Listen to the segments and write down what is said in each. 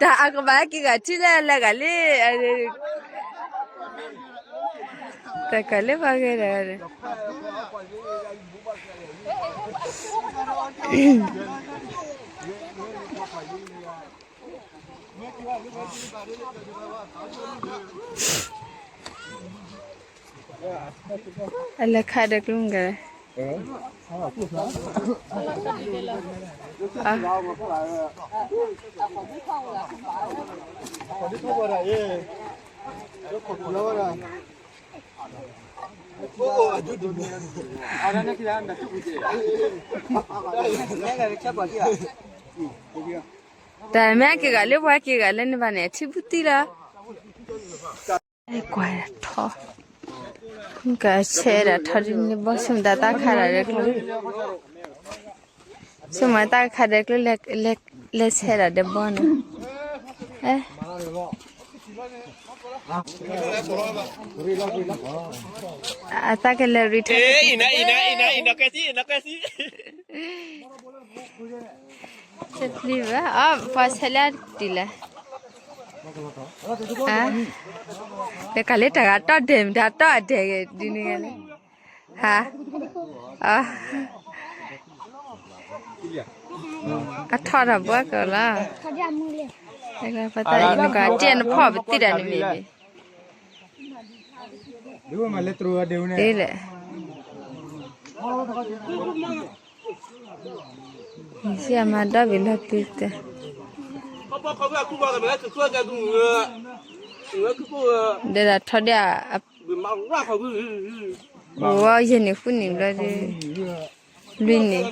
တၢ်အကဘၣ်က့ၤဂၤထံၣ်လၢလဲၤဂၤလံ, တၢ်ကလၢပှၤဂဲၤဒီး အလဲၤခးဒီးကျိကလဲၣ်, တၢ်မ့ၢ်က့ၤဂၤလၢပှၤက့ၤဂၤလၢန့ၣ်ဘၣ်န့ၣ် အထံဘူၣ်တံၢ်လီၤ. ကွၢ်ထီၣ်, ကဆဲးဒၣ်ထီၣ်ဒ်န့ၣ်ဘီ ဆိမိၣ်တၢ်တၢ်ခးဒၣ်ဒီးကျိ, ဆိမိၣ်တၢ်ခးဒီးကျိ လဲၤဆဲးဒၣ်ဒီးဘီန့ၣ်, အတၢ်ကလဲၤရံထီၣ် တပျံၤဘၣ်, အီ ပှၤဆဲးလၢတံၢ်လဲၣ်, တကးလၢတၢ်ဂၤတီၢ်ဒဲးမတၤတီၢ်အဒဲးဒ်န့ၣ်ဂၤလဲၣ်, ဟါ, အထီၣ်တၢ်ဘှီကီးလီၤ, ပှၤတၢ်အံၤနကွၢ် တံၢ်နဖီၣ်ပသံတၢ်န့ၣ်မ့ၢ်မ့ၢ် ဒ်လဲၣ် ယစံးမၤဒီဘ့ၣ်လီၤပျံၤတၢ်, ဒီးဒၣ်ထီၣ်ဒၣ်, ဝဲယဲၢ်နံၣ်ဃုနံၣ်ဘျီဒီး, လွံၢ်နံၣ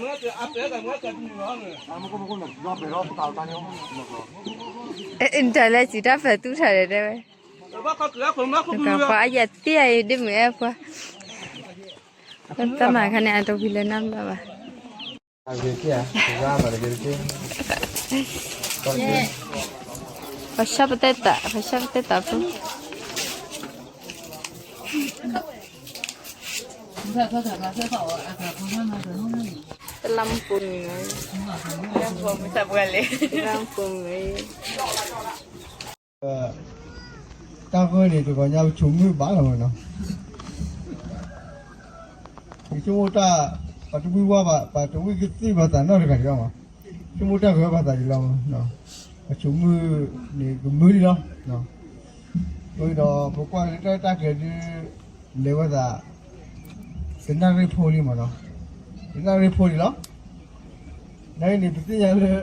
်, တၢ်လၢစံးတၢ်ပာ်သူၣ်ထီၣ်ဒီးတဲဝဲ, ပှၤအယၤသ့အံၤဒ်မုၢ်အဲၣ်ပှၤ, တၢ်မၤခါန့ၣ် အတဝံၤလၢနဘျီဘၣ်. ပှၤဆၢပတဲတၢ်, ပှၤဆၢပတဲတၢ်ဖိ, တလါမူပူၤန့ၣ်, တလါမူပူၤန့ၣ်, တၢ်ဂ့ၢ်န့ၣ် တဂီၤညါပဆိကမိၣ်ဘၣ်လီၤမးနီၤ, ယဆိကမိၣ်တၢ်, ပှၤတဝံၤဝါဘၣ်, ပှၤတဝံၤကသံၣ်ဘၣ်သးနီတဂၤဒံးဘၣ်မး, ဆိကမိၣ်တၢ်ဂ့ၢ်ဘၣ်သးဒံးလီၤမး, ပဆိကမိၣ်န့ၣ်ကမုာ်လံလီၤ. အဃိဒီး ပကွၢ်လၢတၢ်တၢ်ကျဲၤဒ် လဲၤဝဲသး တနၣ်ရံၣ်ဖိလံမးနီၤ, တနၣ်ရံၣ်ဖိလံလီၤ. နာ်က့န့ၣ် ပသ့ၣ်ညါလၢ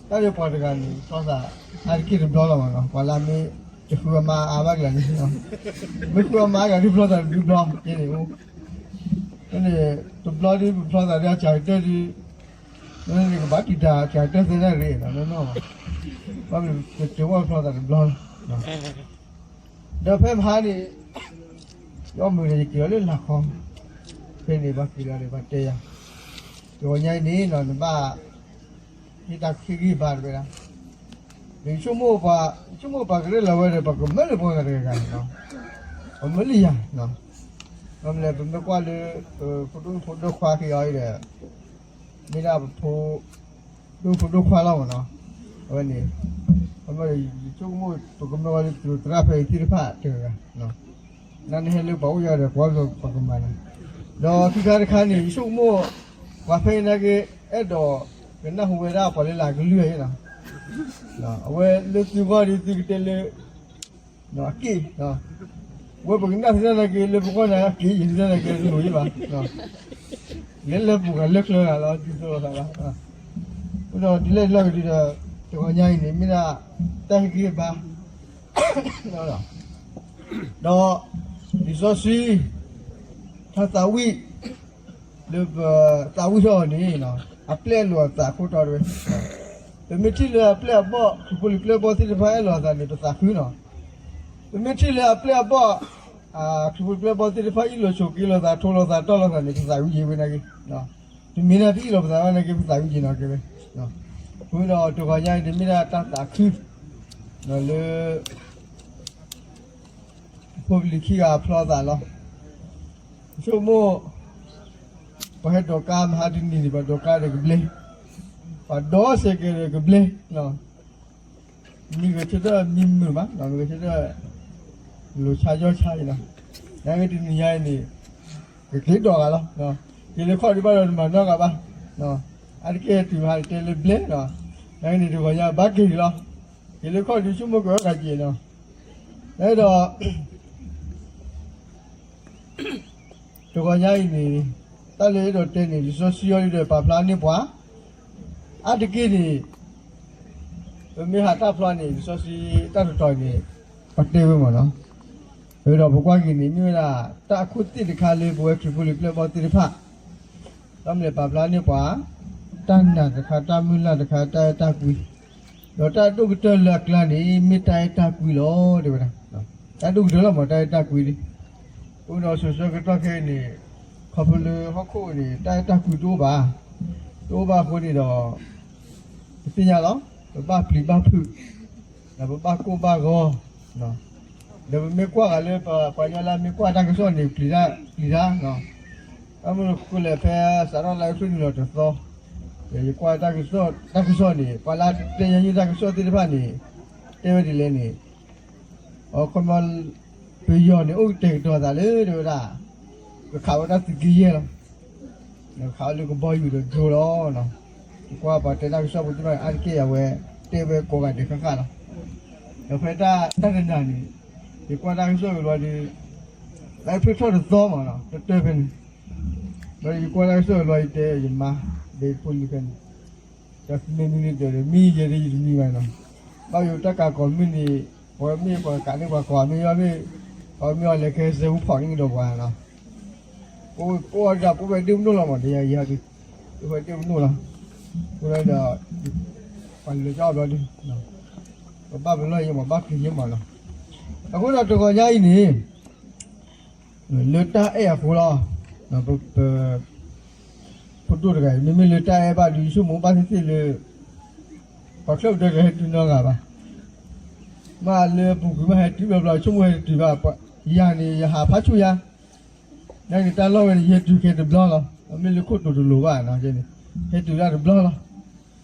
တၢ်လၢပှၤတဂၤန့ၣ် ဖျီသး အါတက့ၢ်တဘျီလီၤမးနီၤ, ပှၤလၢမ့ၢ်တဃုအမါအါဘၣ်ကလၢာ်န့ၣ်, မ့ၢ်ဃုအမါကလၢာ်ဒ်ဖျီသးတဘျီကဲန့ၣ်အိၣ်, န့ၣ် တဘျီဒ်ပဖျီသးဒ် အစှၤကတၢၢ်ဒ် န့ၣ်ကဘၣ်တုၤတၢ်ကတၢၢ်သၢနၣ်ရံၣ်နီၤ, ဘၣ်မနုၤ ပတဲဝဲဖျီသးတဘျီလီၤ. ဒီးဖဲမဟါန့ၣ် ယအီၣ်မုာ်ဒီးယက့ၤလီၤလၢလာ်ခီ, ဖဲန့ၣ်ဘၣ်က့ၤလီၤဒီးဘၣ်တဲယၤ, တဂီၤညါအံၤန့ၣ်နီၤ နဘၣ် ဟ့ၣ်တၢ်ဟ့ၣ်ဂံၢ်ဘါတဝဲဒၣ်, ဒီးယဆိကမိၣ်ပှၤ, ယဆိကမိၣ်ပှၤကရဲၣ်လီၤဝဲဒီး ပှၤကမၢလၢပှၤဂၤတဂၤဂၤန့ၣ်နီၤ, ပမၢလၢယၤနီၤ, ဘၣ်မနုၤလဲၣ် ပမ့ၢ်ကွၢ်လၢ ပဖိဒိၣ်ဖိဒိၣ်ခွါက့ၤအီၤအံၤဒီး မ့ၢ်ဒၣ်ပဖိ ဒိၣ်ဖိဒိၣ်ခွါလီၤမးနီၤ, အဝဲန့ၣ် အမ့ၢ်ယဆိကမိၣ် ပကမၢဝဲလၢသရၣ်ဖဲအံၤသ့ၣ်တဖၣ်တဂၤဂၤ, နနဟဲလၢပှၤအိၣ်ယၤဒီး ကွၢ်ပကမၤနၤ, ဒီးခံခါတခါန့ၣ် ယဆိကမိၣ် ပှၤဖဲအံၤနာ်က့ အဲၣ်ဒိးကနၢ်ဟူဝဲဒၣ်ပှၤလၢလာ်ကလုၢ်အံၤနီၤ, အဝဲလၢသုဂီၢ်ဒီးသုကတဲလၢ အက့ၢ်, ဝဲပကနၣ်သုတၢ်နာ်က့ လၢပဂီၢ်န့ၣ်အက့ၢ် ယသုတၢ်နာ်က့တလိၣ်ယံၤဘၣ်, လဲၤလၢပူၤဂၤလၢချၢဂၤလီၤ ဒ်သိးသးဘၣ်, အဃိဒီးဒ်လဲၣ်ဒ်လဲၣ်ကဒီး တဂီၤညါအံၤန့ၣ် မ့ၢ်ဒၣ်တၢ်ဟ့ၣ်ဂံၢ်ဟ့ၣ်ဘါ ဒီး လံာ်စီဆှံ ထါသးဝံၣ် လၢပသးဝံၣ်ထီၣ်အီၤန့ၣ် အပျဲၢ်အလိာ်အသးအခိၣ်တီတဝဲ, ပမ့ၢ်ထံၣ်လၢအပျဲၢ်အဘီၣ် ခရံာ်ဖိလံၤပျဲၢ်ဘီၣ်သ့ၣ်တဖၣ်အဲၣ်လိာ်အသးန့ၣ် ပသးခုနီၤ, ပမ့ၢ်ထံၣ်လၢအပျဲၢ်အဘီၣ် ခရံာ်ဖိလံၤပျဲၢ်ဘီၣ်သ့ၣ်တဖၣ်အ့ၣ်လိာ်ဆိးက့လိာ်သး ထိလိာ်သးတီၢ်လိာ်သးန့ၣ် ပသးဝံၣ်ယံၤဝဲနာ်က့ တမ့ၢ်ဒၣ်တအ့ၣ်လိာ်ပသးဘၣ်နာ်က့ ပသးဝံၣ်ယံၤနီၤက့ဝဲ, အဃိဒီးတဂီၤညါအံၤ တမ့ၢ်ဒၣ်တၢ်သးခု လၢ ဖိပလံၤခံဂၤအဖျီသးလီၤ. ယဆိကမိၣ် ပှၤဟဲဒိးကါမဟါတနံၤန့ၣ် ပှၤဒိးကါဒီးကဘျဲ, ပှၤဒိးစဲးကဲးဒီးကဘျဲ, လၢ မ့ၢ်ဂဲၤဆၢထၢၣ်မံမုာ်ဘၣ်, မ့ၢ်ဂဲၤဆၢထၢၣ် လိၤဆါယီၢ်ဆါအံၤလီၤ. နာ်က့တနံၤညါအံၤန့ၣ် ကက့ၤဒိးဂၤလီၤ. က့ၤလၢခီၣ်ဒုးဘၣ်ဒီးတမၤနီၢ်ဂၤဘၣ်. အါတက့ၢ်တုၤဟါတဲလၢဘျဲၣ်လီၤ. နာ်က့န့ၣ် တဂီၤညါဘၣ်က့ၤလီၤ. က့ၤလၢခီၣ်ဒုးဆိကမိၣ်က့ၤအီၣ်ဂၤက့ၤလီၤ. ဒီး တဂီၤညါအံၤန့ၣ် တၢ်လၢအဲၣ်ဒိးတဲန့ၣ် လံာ်စီဆှံအံၤဒီးပာ်ဖျါန့ၢ်ပှၤ အါတက့ၢ်န့ၣ် ပမ့ၢ်ဟးတၢ်ဖျီန့ၣ် လံာ်စီဆှံတၢ်တတီၤန့ၣ် ပတဲဝဲမ့ၢ်နီၤ. ဒီးပကွၢ်က့ၤန့ၣ် မ့ၢ်ဝဲဒၣ်တၢ်အခိၣ်သ့ၣ်တခါလၢပဝဲခရံာ်ဖိလံၤပျဲၢ်ဘီၣ်သ့ၣ်တဖၣ် ဒီးမ့ၢ်ပာ်ဖျါန့ၢ်ပှၤ တၢ်နာ်တခါ တၢ်မုၢ်လၢ်တခါ တၢ်အဲၣ်တၢ်ကွံ ဒီးတၢ်ဒိၣ်ကတၢၢ်လၢအကျါန့ၣ် မ့ၢ်တၢ်အဲၣ်တၢ်ကွံလီၤ တဲဝဲဒၣ်. တၢ်ဒိၣ်ကတၢၢ်လီၤမး တၢ်အဲၣ်တၢ်ကွံလံ. အဃိဒီးစိၤဆၢကတီၢ်ခဲအံၤန့ၣ် ခီဖျိလၢဟီၣ်ခိၣ်န့ၣ် တၢ်အဲၣ်တၢ်ကွံတအိၣ်ဘၣ်. တအိၣ်ဘၣ်အဃိန့ၣ်ဒီး ပသ့ၣ်ညါလီၤ ပဘၣ်ပျံၤဘၣ်ဖုး ဒီးပဘၣ်ကိၢ်ဘၣ်ဂီၤ ဒီးပမ့ၢ်ကွၢ်ဂၤလၢပှၤကညီလၢမ့ၢ်ကွၢ်တၢ်ကစီၣ်န့ၣ် ပျံၤတၢ် ပျံၤတၢ် အမ့ၢ်ခိၣ်လၢဖဲစးထီၣ်လါအ့ဖြ့ၣ်နံၤလီၤတသီ ယကွၢ်တၢ်ကစီၣ် တၢ်ကစီၣ်န့ၣ် ပှၤလၢတတဲယဲၢ်တၢ်ကစီၣ်သ့ၣ်တဖၣ်န့ၣ် တဲဝဲဒ်လဲၣ်န့ၣ် အခီပညီ ပယီၤန့ၣ် အိၣ်ကတဲာ်ကတီၤသးလၢ တဲဝဲဒၣ် ကခးဝဲဒၣ်သုးက့ယဲၢ်လီၤ. ကခးဝဲလၢကဘီယူၤဒီး drone လီၤ. ယကွၢ်ပှၤတဲတၢ်ကစီၣ်ဖိသ့ၣ်တဖၣ်န့ၣ် အါတက့ၢ်အဝဲ တဲဝဲကိးဂၤဒဲးဃၣ်ဃၣ်လီၤ. ဒီးဖဲတၢ်တနၤန့ၣ် ယကွၢ်တၢ်ကစီၣ်ဝဲလီၤဒီး လါအ့ဖြ့ၣ်ထီၣ်တသီမးနီၤ တတၢၢ်ဖဲန့ၣ် ဒီးယကွၢ်တၢ်ကစီၣ်ဝဲလီၤ ယတဲယမါ ဒီးယဖိလံၤဖဲန့ၣ် ဒီးမ့ၢ်မနုၤတဲဒီး မ့ၢ်ယဲဒၣ်ယတမံဘၣ်နီၤ ဘၣ်ယိၣ်တၢ်ကးကီၤမုၢ်န့ၣ် ပှၤမ့ၢ်ပှၤကးန့ၢ်ပှၤကီၤမ့ၢ်ယီမ့ၢ် ပှၤမ့ၢ်အီၤလဲၤခဲစဲးဟူဖီၣ်န့ၢ်ဒီးပှၤနီၤ ပအိၣ်ဒၣ်ပအိၣ်ဝဲဒ့ပနီၣ်လီၤမး ဒီးယၤယၤဒုး ပအိၣ်ဝဲဒ့ပနီၣ်လီၤ. အဃိဒီး ပှၤလဲၤကၠီဘျီဒုး ပဘၣ်ပလီၢ်ယဲမး ဘၣ်ပျံၤယဲမးနီၤ. အဃိဒီးတဂီၤညါအံၤန့ၣ် လၢတၢ်အဲၣ်အဃိလီၤ. ပ ဖိဒိၣ်တဂၤအံၤ မ့မ့ၢ်လၢတၢ်အဲၣ်ဘၣ်ဒုး ယဆိကမိၣ်ဘၣ်သ့ၣ်သ့ၣ်လၢ ပှၤချၢၣ်ပဒၢတဟဲတုၤနီတဂၤဘၣ်. မ့ၢ်လၢပူၤကွံာ်မ့ၢ်ဟဲတုၤဘျီဘျီ ဆိကမိၣ်ဟဲတတုၤဘၣ်. ယၤန့ၣ် ယဟးဖးဆူၣ်ယၤ နာ်က့တၢ်လီၢ်ဝဲန့ၣ် ယဟဲတုၤခဲတဘျီလီၤ. မ့ၢ်လၢခိၣ်တိၤတလိၤဘၣ်နီၤ ဟဲတုၤဒၣ်တဘျီလီၤ.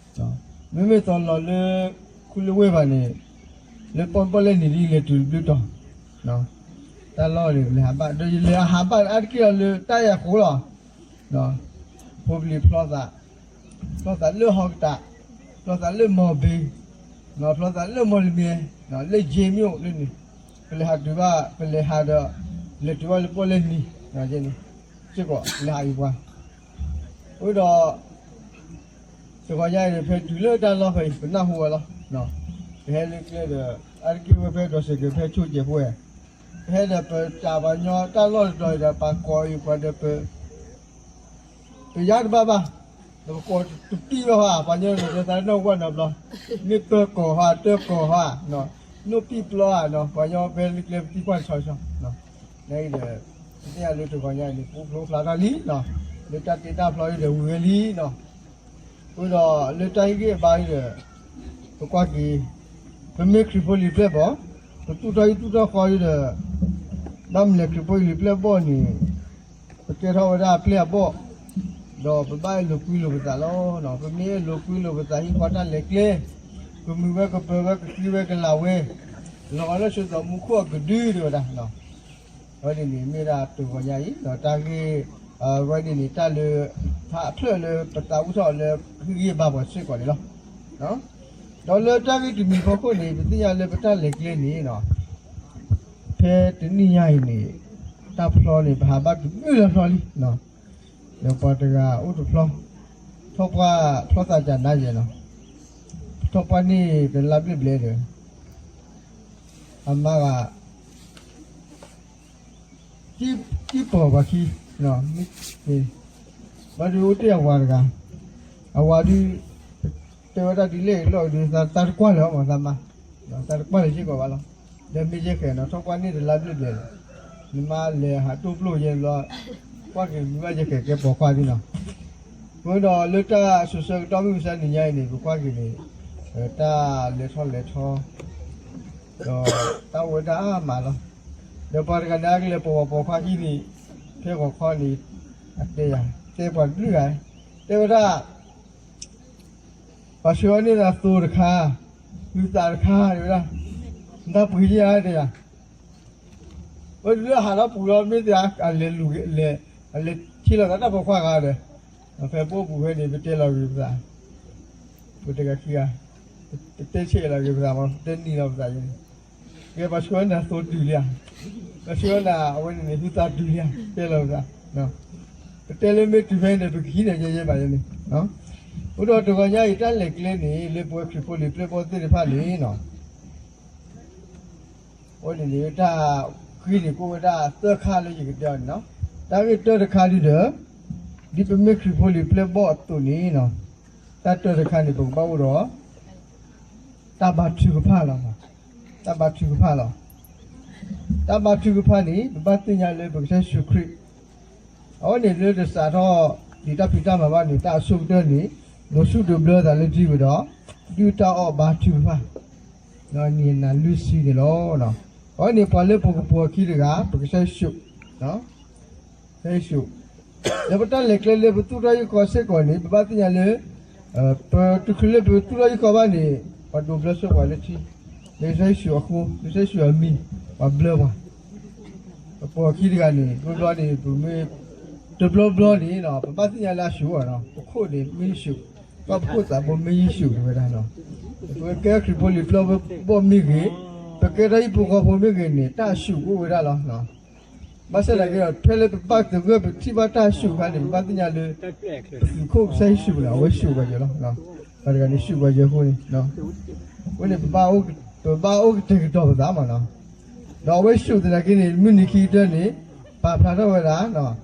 မ့မ့ၢ်သီလီၤလၢ ခူလၢဝ့ၢ်ဘၣ်န့ၣ် လၢပီၣ်ပီၣ်လဲၣ်နံၤဒ်လဲၤတုၤတဘျုးတီၤ တၢ်လီၢ်န့ၣ် လဲၤဟးဘၣ် ဒီးယလဲၤဟးဘၣ်အါတက့ၢ်လီၤလၢတၢ်အဲၣ်အဃိလီၤ. ဖိပလံၤဖျီသး ဖျီသးလၢဟီကတး ဖျီသးလၢမီၢ်ဘ့ ဖျီသးလၢမီၢ်လမံၤ လၢယ့မ့ၢ်အိၣ်လၢန့ၣ် ပလဲၤဟးတုၤဘၣ် ပလဲၤဟးဒီး လဲၤတုၤဘၣ်လၢပီၣ်လဲၣ်နံၤ စ့ၢ်ကီးလဲၤဟးအံၤပှၤ အဃိဒီး တဂီၤညါအံၤန့ၣ် ဖဲတုၤလၢတၢ်လီၢ်ဖဲအံၤ ပနၢ်ဟူဝဲလီၤ. ပဟဲလၢကျဲဒီး အါတက့ၢ်ဝဲဖဲဒိးစဲးကဲၤဖဲဆိၣ်ကဲၤဖိဝဲ ပဟဲဒီးပတၢ်ပှၤညီတၢ်လီၢ်တတီၤအံၤဒီး ပှၤကိးအံၤပှၤဒီးပ ပယါတဘၣ်ဘၣ်, ဒီးပကိးတပံၢ်ဘၣ်ဟါ ပှၤညီန့ၣ် သးနီၣ်ဝဲနီတဘျီ, မ့ၢ်ပၢၤကိးဟါ တၢကိးဟါ, နိၣ်ပံၢ်ပျီဧါ, ပှၤညီဖဲလၢကျဲပသံကွၢ်တဆီဆီ, နဒီး ပသ့ၣ်ညါလၢတဂီၤညါအံၤန့ၣ် ပအိၣ်ဖျိဖျါထီၣ်လံ, လၢတၢ်တ့တၢ်ဖျီအံၤဒီးဝံၤဝဲလံနီၤ, အဃိဒီးလၢတၢ်ဟ့ၣ်ဂံၢ်ဟ့ၣ်ဘါအံၤဒီး ပကွၢ်က့ၤ ပမ့ၢ်ခရံာ်ဖိလံၤပျဲၢ်ဘီၣ်, ပသူၣ်ထီၣ်ဟံၣ်သူၣ်ထီၣ်ဃီအံၤဒီး ဘၣ်မနုၤလဲၣ်ခရံာ်ဖိလံၤပျဲၢ်ဘီၣ်န့ၣ် ပကဲထီၣ်ဝဲဒၣ်အပျဲၢ်အဘီၣ်, ဒီးပဘၣ်အဲၣ်လိာ်ကွံလိာ်ပသးလီၤ. ပမ့ၢ်အဲၣ်လိာ်ကွံလိာ်ပသးဟံၣ်ဃီတၢ်လဲၤကျဲ, ကမုာ်ဝဲကပၢၤဝဲကဃံဝဲကလၤဝဲ, လီၤဂာ်လၢဆိသးမူခိၣ်အကဒုတဲဝဲဒၣ်, အဝဲန့ၣ်န့ၣ်မ့ၢ်ဒၣ်တဂီၤညါအံၤ ဒီးတၢ်ဂ့ၢ် အဝဲန့ၣ်န့ၣ် တၢ်လၢ ဖးဖျၢၣ်လၢပသးအိၣ်ထီၣ်လၢဟ့ၣ်ဂံၢ်ဟ့ၣ်ဘါပှၤစ့ၢ်ကီးန့ၣ်လီၤ. ဒီးလၢတၢ်ဂ့ၢ်တမံၤဖီခိၣ်န့ၣ် ပသ့ၣ်ညါလၢပတၢ်လဲၤကျဲန့ၣ် ဖဲတနံၣ်ညါအံၤန့ၣ် တၢ်ဖျီန့ၣ် ပဟးဘၣ်တဘျုးလၢဖျီလံ, ဒီးပှၤတဂၤအိၣ်တဖျီ, ထီၣ်ပှၢ်ဖျီသးကနါယဲၢ်လီၤ, ထီၣ်ပှၢ်န့ၣ်တလါဘျဲၣ်ဘျဲၣ်ဒီး အမါဂၤ တံၢ်ပီၢ်ပှၤခံ, ဘၣ်ဒုးအိၣ်တ့ၢ်အဝၤတဂၤ, အဝၤဒုး တဲဝဲဒၣ်ဒ်လဲၣ်လီၤဒုး သးတကွၢ်လၢၤမး သးမါ, သးတကွၢ်လၢၤစ့ၢ်ကီးဘၣ်လီၤ, ဒီးမ့ၢ်ယဲၢ်ဃဲၤနီၤ ထီၣ်ကွၢ်န့ၣ်တလါဘျဲၣ်ဘျဲၣ်လီၤ, နမါလဲၤဟးတိၢ်ပျိၢ်ယဲၢ်ဘျီ, ကွၢ်က့ၤမုၢ်ဘၣ်ယဲၢ်ဃဲၤကဲပိာ်ခွါဒ်နီၤ, အဃိဒီးလၢတၢ်စိၤဆၢကတီၢ်မုၢ်မဆါနံၤညါအံၤန့ၣ် ပကွၢ်က့ၤန့ၣ် တၢ်လဲၤထီၣ်လဲၤထီ ဒီးတၢ်အိၣ်ဝဲဒၣ်အါမးလီၤ. ဒီးပှၤတဂၤန့ၣ်အကလဲၤပိာ်ဝၤပိာ်ခွါခံန့ၣ် ဖဲဂီၤခီန့ၣ် အတဲယၤ တဲပှၤတဘျုးဂၤ တဲဝဲဒၣ် ပှၤဆှၢအီၤန့ၢ်သးသိတခါ, ဟုသးတခါတဲဝဲဒၣ်, နတၢ်ပှ့ၤယဲၢ်ဧါတဲယၤ, ဝဲတုၤလၢအဟးထီၣ်ပူၤလီၤ မ့ၢ်သ့ အလဲၤလူၤလဲၤ, အလဲၤထံၣ်လိာ်သးတၢ်ပိာ်ခွါဂၤဒီး, ဖဲပအိၣ်ပူၤဖဲန့ၣ် ပတဲလီၤဂ့ၤပသး, ပတဂၤခံဂၤ, ပတဲဆဲးလီၤဂ့ၤပသးမး ပတဲနံၤလီၤပသးယဲန့ၣ်, ကဲပှၤဆှၢနၤသိတုၤလံဧါ, ပှၤဆှၢနၤအဝဲန့ၣ်န့ၣ် ဟုသးတုၤလံဧါ တဲလီၤပသး, ပတဲလၢမ့ၢ်တုၤဖဲန့ၣ် ပကဟံးန့ၢ်ယဲယဲဘၣ်ယဲန့ၣ်, အိၣ်ဒီးတဂီၤညါအံၤတၢ်လဲၤကျဲန့ၣ် လၢပဝဲခရံာ်ဖိလံၤပျဲၢ်ဘီၣ်သ့ၣ်တဖၣ်န့ၣ် အဝဲန့ၣ်န့ၣ် တၢ်ဃ့န့ၣ်ကအိၣ်ဝဲဒၣ်သၢခါလၢယကတဲအီၤန့ၣ်လီၤ. တၢ်ဂ့ၢ်တၢတခါဒုဒီး, ဒ်ပမ့ၢ်ခရံာ်ဖိလံၤပျဲၢ်ဘီၣ်အသိးန့ၣ်, တၢ်တၢတခါန့ၣ် ပကဘၣ်အိၣ်ဒီး တၢ်ဘါထုကဖၣ်လီၤ. တၢ်ဘါထုကဖၣ်လီၤ. တၢ်ဘါထုကဖၣ်န့ၣ် ပဘၣ်သ့ၣ်ညါလၢပကစၢ်ယ့ၣ်ၡူးခရံာ် အဝဲန့ၣ်လၢတစးထီၣ်ဒံးတၢ်ဖံးတၢ်မၤဘၣ်န့ၣ် တၢ်အဆိကတၢၢ်န့ၣ် ဒိးဆူၣ်ဒိးဘျၢသးလၢထံဝံၤဒီး ဒုၣ်တၢ်အီၣ်ဘါထုကဖၣ် နံၣ်နၤလွံၢ်ဆံန့ၣ်လီၤ. အဝဲန့ၣ်ပှၤလၢပကပိာ်အခံတဂၤ ပကစၢ်ယ့ၣ်ၡူး, ကစၢ်ယ့ၣ်ၡူး, လၢပတၢ်လဲၤကျဲလၢပသူၣ်ထီၣ်ယုၢ်ဃီစ့ၢ်ကီးန့ၣ် ပဘၣ်သ့ၣ်ညါလၢ ပတချုးလၢပသူၣ်ထီၣ်ယုၢ်ဃီဘၣ်န့ၣ် ပှၤဒိးဘျၢဆိပှၤလၢထံ, လၢကစၢ်ယ့ၣ်ၡူးအဃိ လၢကစၢ်ယ့ၣ်ၡူးအမံၤ ပှၤဘျၢပှၤ ပပိာ်အခံတဂၤန့ၣ် တဘျီဘျီန့ၣ် ပမ့ၢ်, တဘျီဘျီန့ၣ် ပဘၣ်သ့ၣ်ညါလၢအယ့ၣ်ၡူးနီၤ, ပခိၣ်န့ၣ်မ့ၢ်ယ့ၣ်ၡူး, ပှၤပခိၣ်သးဘိမ့ၢ်ယ့ၣ်ၡူးတဲဝဲဒၣ်နီၤ, ပကဲခရံာ်ဖိလံၤပျဲၢ်ဘီၣ်မ့ၢ်ဂ့ၤ, ပကဲထီၣ်ဟံၣ်ဖိဃီဖိမ့ၢ်ဂ့ၤန့ၣ် တၢ်ယ့ၣ်ၡူးကအိၣ်ဝဲဒၣ်လီၤ. ဘၣ်ဆၣ်သနာ်က့ဒီး ဖဲလၢပဘၣ်သဂၢၢ်ပထံၣ်ဘၣ်တၢ်ယ့ၣ်ၡူးအခါန့ၣ် ပဘၣ်သ့ၣ်ညါလၢ ပသုးခိၣ်ကစၢ်ယ့ၣ်ၡူးန့ၣ် အဝဲယ့ၣ်ၡူးပှၤယဲလီၤ. ပှၤတဂၤန့ၣ်ယ့ၣ်ၡူးပှၤယဲအဃိန့ၣ် အဃိန့ၣ် ပဘၣ်အိၣ်ကတဲာ်ကတီၤပသးမးနီၤ, ဒီးအဝဲယ့ၣ်ၡူးသနာ်က့န့ၣ် မုၢ်နံၤခံကတၢၢ်န့ၣ် ပာ်ဖျါထီၣ်ဝဲဒၣ်